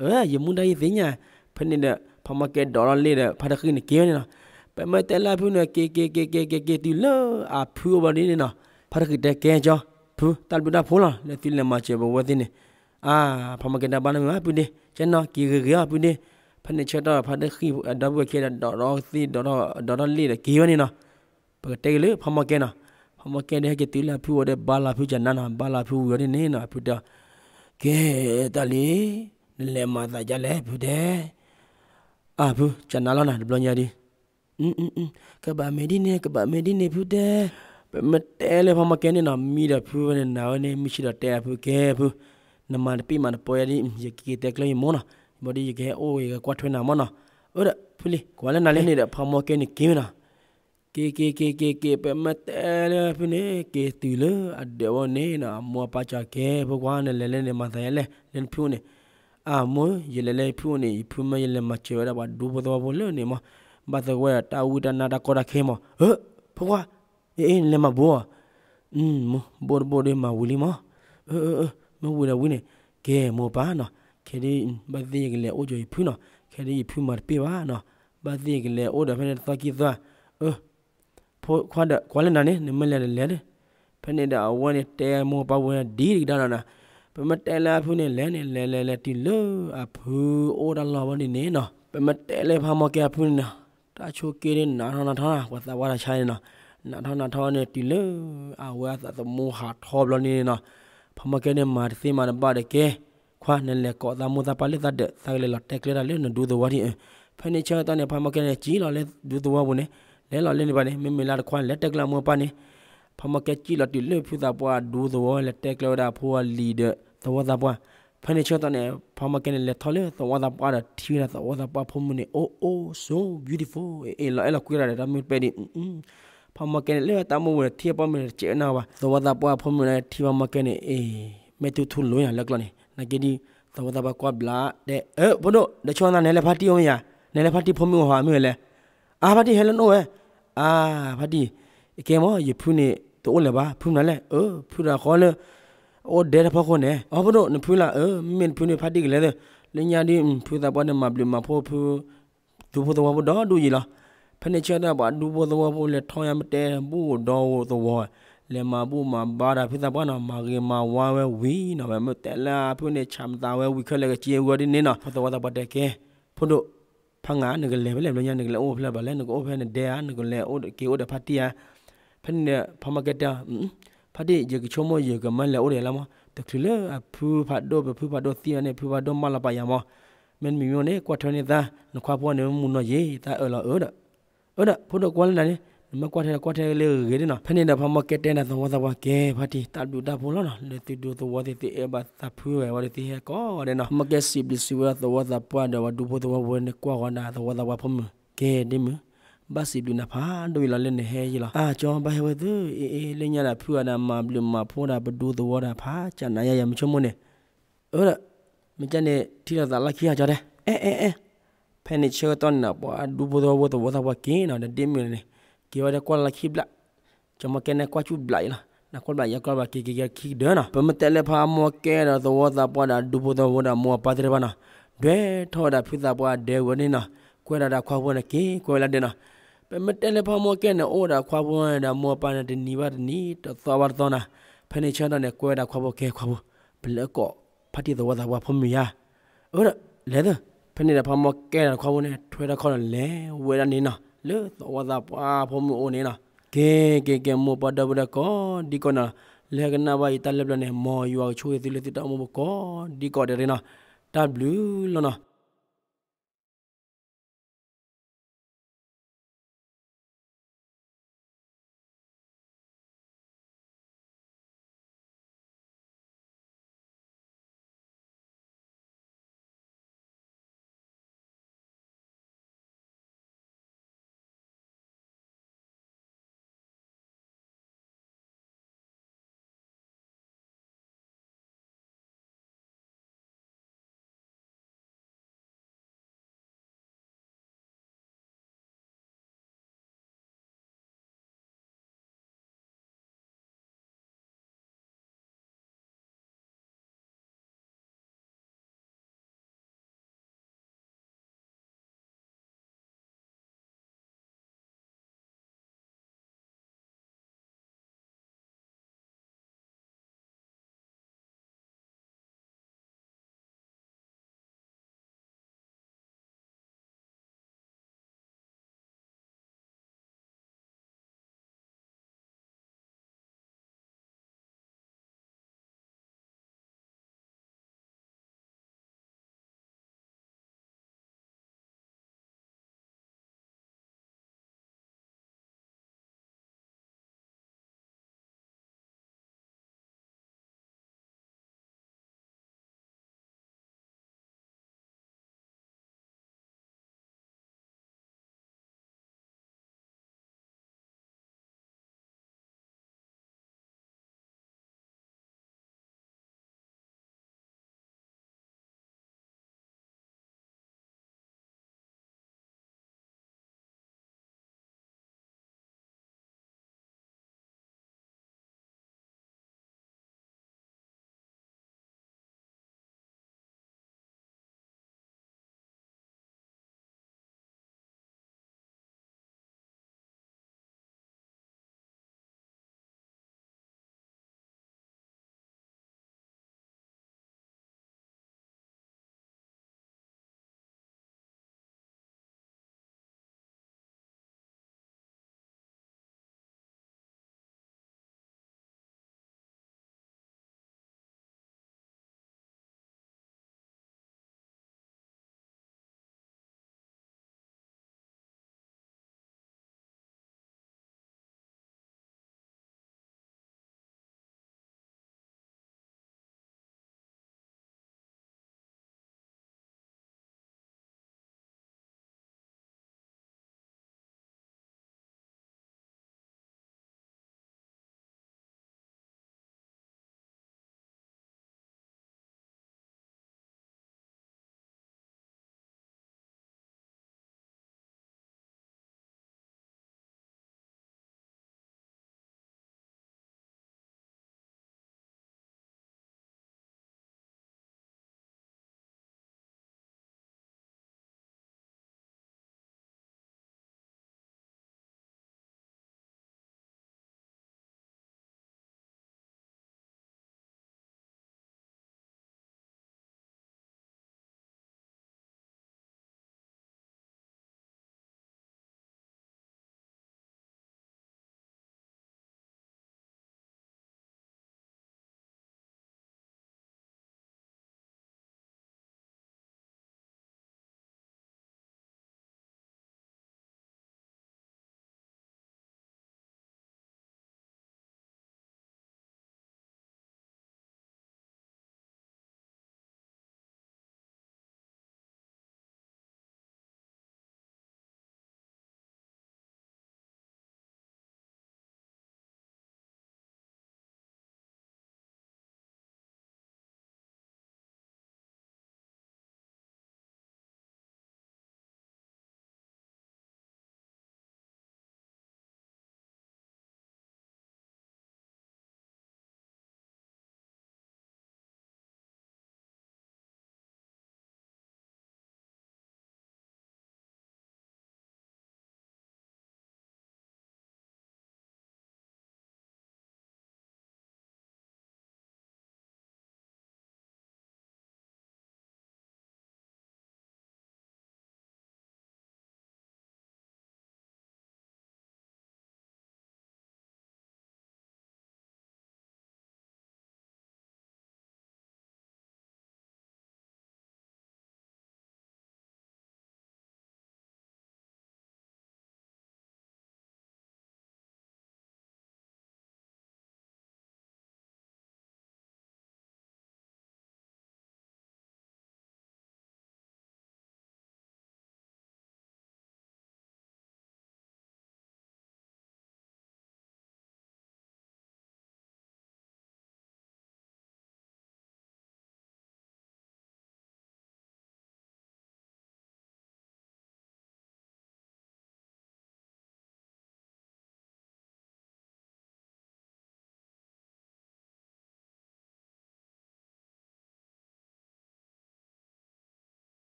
အၢ ယမူဒါယသ့ၣ်ညါ, ဖဲန့ၣ်ဒီး ဖါမီၢ်ကဲဒိးထီၣ်လ့ၣ်ဒီး ဖါတဃံးန့ၣ်က့ၤဝဲန့ၣ်နီၤ, ပမ့ၢ်တဲလၢအဖုန့ၣ် က့ၤက့ၤက့ၤက့ၤက့ၤတုၤလၢအဖုအိၣ်ဘျီဒ်န့ၣ်နီၤ, ဖါတဃံးတဲကဲကၠီ, ဖု တၢ်ဘျုးတၢ်ဖှိၣ်လီၤ လၢသုလဲၤမၤစၢၤပဝဲသ့ၣ်န့ၣ်, အါ ဖါမီၢ်ကဲတဘၣ်နီတမံၤဘၣ် ဖုဒ့, ကဲနီၤ က့ၤဂ့ၤဂ့ၤအီၤ ဖုဒ့, ဖဲန့ၣ်ဆၢကတီၢ်ဖါတဃံး ဒီပုၢ်ဝဲၢ်ခံဒီး ဒိးထီၣ်သ့ၣ် ဒိးထီၣ်လ့ၣ်ဒီးက့ၤဝဲန့ၣ်နီၤ, ပကတဲက့ၤလၢဖါမီၢ်ကဲနီၤ, ဖါမီၢ်ကဲဒီးဟဲက့ၤတုၤလၢအဖုအိၣ်ဒီး ဘါလီၤဖုကနါနီၤ, ဘါလီၤဖုဝံၤအီၤဒ်န့ၣ်နီၤ, အဖုတဲ, ကဲ တၢ်လံ, နလဲၤမၤသးဒ်လဲၣ် ဖုတဲ, အဖုကနါလီၤနီၤ တဘျီညါဒ် ကဘၣ်မ့ၢ်ဒ်န့ၣ် ကဘၣ်မ့ၢ်ဒ်န့ၣ် ဖုတဲ, ပမ့ၢ်တဲလၢဖါမီၢ်ကဲန့ၣ်နီၤ မံဒီးဖုဝဲန့ၣ် နၤဝဲန့ၣ် မုၢ်ဆ့ၣ်ဒီးတဲအဖု ကဲဖု, နမၤတပ့ၢ်မၤတပီယၤဒ် ယကက့ၤတဲကျၢၤယမိၢ်နီၤ, ဘၣ်ဒီး ယကဟဲအိၣ်ယကကွၢ်ထွဲနၤမ့ၢ်နီၤ, အၢဒီး ဖုလံ ကွၢ်လၢနၤလံန့ၣ်ဒီး ဖါမီၢ်ကဲန့ၣ်က့ၤဝဲနီၤ က့ၤက့ၤက့ၤက့ၤက့ၤ ပမ့ၢ်တဲလၢဖုန့ၣ် က့ၤတုၤလၢအဒၢးဝဲန့ၣ်နီၤ, အမိၢ်အပၢ်ကီၤကဲဖိခွါ နလဲၤလၢန့ၣ်မၤသးဒ်လဲၣ် လၢနဖုအိၣ်န့ၣ်, အမိၢ် ယလဲၤလၢယဖုအိၣ်န့ၣ် ယဖုမၢယလဲၤမၤစၢၤဝဲဒၣ်ပှၤဒူဖိသဝီဖိလၢန့ၣ်မး, ဘၣ်သဂၢၢ်ဒီးတၢ်ဝံတၢ်နါတၢ်ကီတၢ်ခဲမး, အၢ ဖိခွါ, အ့ အ့ နလဲၤမၤဘိဧါ, မိၢ် ဘိၣ်တဘိၣ်ဒီးမၤဝံၤလံမး, အၢ အၢ အၢ မ့ၢ်ဝံၤဒီးဝံၤန့ၣ်, ကဲမိၢ်ပၢ်နီၤ, ခဲဒ် ဘၣ်သ့ၣ်ယကလဲၤအိၣ်ကၠီၤယဖုနီၤ, ခဲဒ်ယဖုမၤတပ့ၢ်ဘၣ်နီၤ, ဘၣ်သ့ၣ်ယကလဲၤအိၣ်ဒီးဖဲန့ၣ်တသီခံသီ, အၢ ဖိခွါဒီး ကွၢ်လၢနၤန့ၣ် နမ့ၢ်လဲၤဒီးလဲၤဒီး, ဖဲန့ၣ်ဒီးအဝဲန့ၣ်တဲမိၢ်ပၢ်ဝဲဒ်တကဒါနီၤ, ပမ့ၢ်တဲလၢအဖုန့ၣ်လဲၤန့ၣ် လဲၤလဲၤလဲၤတုၤလၢအဖုအိၣ်တၢ်လီၢ်ဝဲဒ်န့ၣ်နီၤ, ပမ့ၢ်တဲလၢဖါမီၢ်ကဲအဖုန့ၣ်နီၤ, တၢ်ဆိက့ဒ်နးထီၣ်နးထီၣ်နီၤ, ပှၤသးပှၢ်တၢ်ဆါန့ၣ်နီၤ, နးထီၣ်နးထီၣ်န့ၣ်တုၤလၢ အဝဲအသးသမူဟးထီၣ်ဘျီန့ၣ်နီၤ, ဖါမီၢ်ကဲန့ၣ်မၤတသ့မၤတဘၣ်ဒီးကဲ ခွါ နလဲၤကိးသးမိၢ်သးပၢ်လၢသးဒၢး သးကလဲၤလီၤတဲကျဲတၢ်လၢနဒူသဝီဒ်, ဖဲန့ၣ်ဆၢကတီၢ်န့ၣ် ဖါမီၢ်ကဲန့ၣ် စံၣ်လီၤလၢဒူသဝီပူၤန့ၣ်, လဲၤလီၤလၢန့ၣ်ဘၣ်န့ၣ် မ့မ့ၢ်လၢတခွါန့ၣ် လဲၤတဲကျဲမိၢ်ပၢ်န့ၣ်, ဖါမီၢ်ကဲစံၣ်လီၤတုၤလၢဖုသးပှၢ်ဒူသဝီ လဲၤတဲကျဲဝဲဒၣ်အဖိအလံၤဒီးသဝီသးပှၢ်, ဖဲန့ၣ်ဆၢကတီၢ်န့ၣ် ဖါမီၢ်ကဲန့ၣ် လဲၤထီၣ်လၢသဝီသးပှၢ်ဒီးထံၣ်ဝဲဒၣ်သဝီသးပှၢ်ဖိမုၣ်န့ၣ် အိၣ်အိၣ် so beautiful အ့ၣ်လီၤအဲၣ်လီၤကွံတၢ်ဒီးတၢ်မုၢ်တပဲဒ် ဖါမီၢ်ကဲန့ၣ် လၢတၢ်မိၣ်ဝဲဒီးထံၣ်အပီမုၣ်န့ၣ် တစဲးနၢ်ဘၣ်, သဝီသးပှၢ်ဖိမုၣ်န့ၣ် ထံၣ်ဖါမီၢ်ကဲန့ၣ် အ့ၣ် မ့ၢ်ထူထူလိာ်ညါလၢကျီၢ်န့ၣ် နာ်က့ဒ် သဝီသးပှၢ်ကွၢ်ဘျးတဲ အၢ ဖိဒိၣ် ဒီးဆိနၤ နလဲၤဖါတံၢ်အိၣ်မ့ၢ်ယၤ, နလဲၤဖါတံၢ်ဖိမုၣ်အီၤဟီမ့ၢ်ဝဲလဲၣ်, အါ ဖါတံၢ်ဟဲလၢနအိၣ်ဝဲ, အါ ဖါတံၢ် ကဲမ့ၢ် ယဖုန့ၣ် တအိၣ်လၢၤဘၣ် ဖုမနုၤလဲၣ်, အၢ ဖုတၢ်ဃီလၢ အိၣ်ဒဲတဖီခိၣ်န့ၣ်, အီ ဖိဒိၣ် နဖုလၢ အၢ မ့မ့ၢ်နဖုန့ၣ် ဖါတံၢ်ကလဲၤသ့, လၢညါဒ် ဖုသးပှၢ်န့ၣ် မၤဘျုးမၤဖှိၣ်ဖု ဒူဖိသဝီဖိဒီးဒူယံာ်လီၤ. ဖဲန့ၣ်ဆၢကတီၢ်ပှၤဒူဖိသဝီဖိလဲၤထီၣ်ညါ မ့ၢ်တဲဘူၣ်ဒီးသဝီ, လဲၤမၤဘူၣ်မၤဘါဒီးဖုသးပှၢ်နီၤ, မၤဂ့ၤမၤဝါဝဲဝံၤနီၤ, မ့မ့ၢ်တဲလၢအဖုန့ၣ် ဆၣ်မသးဝဲဝံၤခဲလၢာ်ကစ့အဂီၢ်ဒ်န့ၣ်နီၤ, ဖိသဝီသးပှၢ်တဲကဲ ဖိဒိၣ် ဖါငါ နကလဲၤဖဲလဲၣ် ဘျီညါ နကလဲၤအိၣ်ဖဲလဲၣ်ဘၣ်လဲၣ်, နကအိၣ်ဖဲနဒဲဧါ, နကလဲၤအိၣ်က့ၤအိၣ်ဒီးဖါတံၢ်ဧါ. ဖဲန့ၣ်ဒီး ဖါမီၢ်ကဲတဲ ဖါတံၢ် ယကဆိကမိၣ် ယကမၢလဲၤအိၣ်ဒီးလီၤမး, တချုးလၢအဖုဖးဒိၣ် ပဖုဖးဒိၣ်သံဝဲန့ၣ် ဖုဖးဒိၣ်မၢလီၤပာ်ယၤမး, မ့တမ့ၢ်မ့ၢ်န့ၣ် ကွၢ်ထွဲန့ၢ်သး နခွါဖိန့ၣ် မုၢ်နီၢ်ယံၤ သးအၢၣ်လီၤအၢဒီး, အၢဒီး ဖိဒိၣ်ကွၢ်လၢနၤန့ၣ် နမ့ၢ်ကွၢ်ထွဲကွၢ်ထွဲလၢဂ့ၤဂ့ၤဒ်နီၤ. ဖဲန့ၣ်ဒီး ဖါမီၢ်ကဲတဲနၤသဝီသးပှၢ်ကဲ ဖါတံၢ် တၢ်ဘျုးတၢ်ဖှိၣ်လီၤနီၤ, လၢသုဒူသဝီသ့ၣ်သုအဲၣ်ဘၣ်သးဖုဂဲၤဝဲဒီးသုဟဲကိးဂၤဒဲးနီၤ. ဖါမီၢ်ကဲစံးဘျုးစံးဝဲဒၣ်သဝီသးပှၢ်ဒီး ပှၤဒူဖိသဝီဖိန့ၣ်ကွၢ်ဂီၤနၤသဝီသးပှၢ်ဖိမုၣ်, ကဲဒ့မုၣ် ဘၣ်စံးဘျုးနၤဖးဒိၣ်အံၤလီၤလၢနဟဲယံၤလီၤ. အါ ကၠီဘၣ်ဟဲဝဲသု အ့ၣ် အ့ၣ် လၢညါဒီးဖုဂၤဒီးမၤဘျုးမၤဖှိၣ်ဒီးပဒူသဝီဒီးဖးကၢ်နၤယါ ယမုၢ်ဆိကမိၣ်န့ၣ်, အၢ ဒီး မ့ၢ်ကၢ်န့ၣ် ထံၣ်လိာ်သးလီၢ်ခံဂၤကၠီတဲ အဲ အဲ အဲ ဖဲန့ၣ်ဆၢကတီၢ်န့ၣ်ဒီး ပှၤဒူဖိသဝီဖိသဝီသးပှၢ်က့ၤနီၤ ဒီးဒ့မုၣ်န့ၣ် က့ၤဝဲဒီးကွၢ်လီၢ်ခံဘျး, ကၠီမီၢ်ကဲန့ၣ်ကွၢ်ဆူၣ်ဘျးအံၤလီၤ, နကွၢ်ဘျးယကွၢ်ဘျးက့ၤက့ၤက့ၤခံကဒၢနီၤ. ပမ့ၢ်တဲလၢဖါမီၢ်ကဲဒီးသဝီသးပှၢ်ဒီးဒူဖိသဝီဖိဒီးမိၢ်အပၢ်သ့ၣ်တဖၣ်နီၤ, ဒွဲၣ်ထီၣ်ဝဲဒၣ်ဖုသးပှၢ်ဒဲဝဲန့ၣ်နီၤ, ကွဲဒီးတၢ်ခွါဖိန့ၣ်က့ၤကွဲဝဲလၢဒဲနီၤ. ပမ့ၢ်တဲလၢဖါမီၢ်ကဲန့ၣ် အိၣ်ဒီးခွါဖိဒီးမိၢ်အပၢ်န့ၣ် တနံၤဘၣ်တနံၤ တသီဘၣ်တသီနီၤ. ဖဲန့ၣ်ဆၢကတီၢ်န့ၣ် ကွဲဝဲဒၣ်ခွါဖိကဲခွါဖိ ပလဲၤကိး ဖါတံၢ်သဝီသးပှၢ်ဖိမုၣ်ယါ, အၢဒီး လဲၤသၢ, ဖဲန့ၣ်ဒီးဖးမီကဲထီၣ်တခီဖိန့ၣ် ထွဲတၢ်ခီၣ်ဒီးလဲၤဝဲဒၣ်န့ၣ်နီၤ လၢသဝီသးပှၢ်ဖိမုၣ်အိၣ်န့ၣ်နီၤ, ကဲ ကဲ ကဲ မိၢ်ပၢ်ဒီပုၢ်ဝဲၢ်ကိးဒံကိးနီၤ, လၢဟဲကနၣ်ဘၣ်ယတၢ်လၢပျၢၤန့ၣ် မ်ယွၤကဆိၣ်ဂ့ၤသုလၢသုတၢ်အိၣ်မူပူၤကိးဒံကိးဒဲးန့ၣ်နီၤ, တၢ်ဘျုးလီၤနီၤ,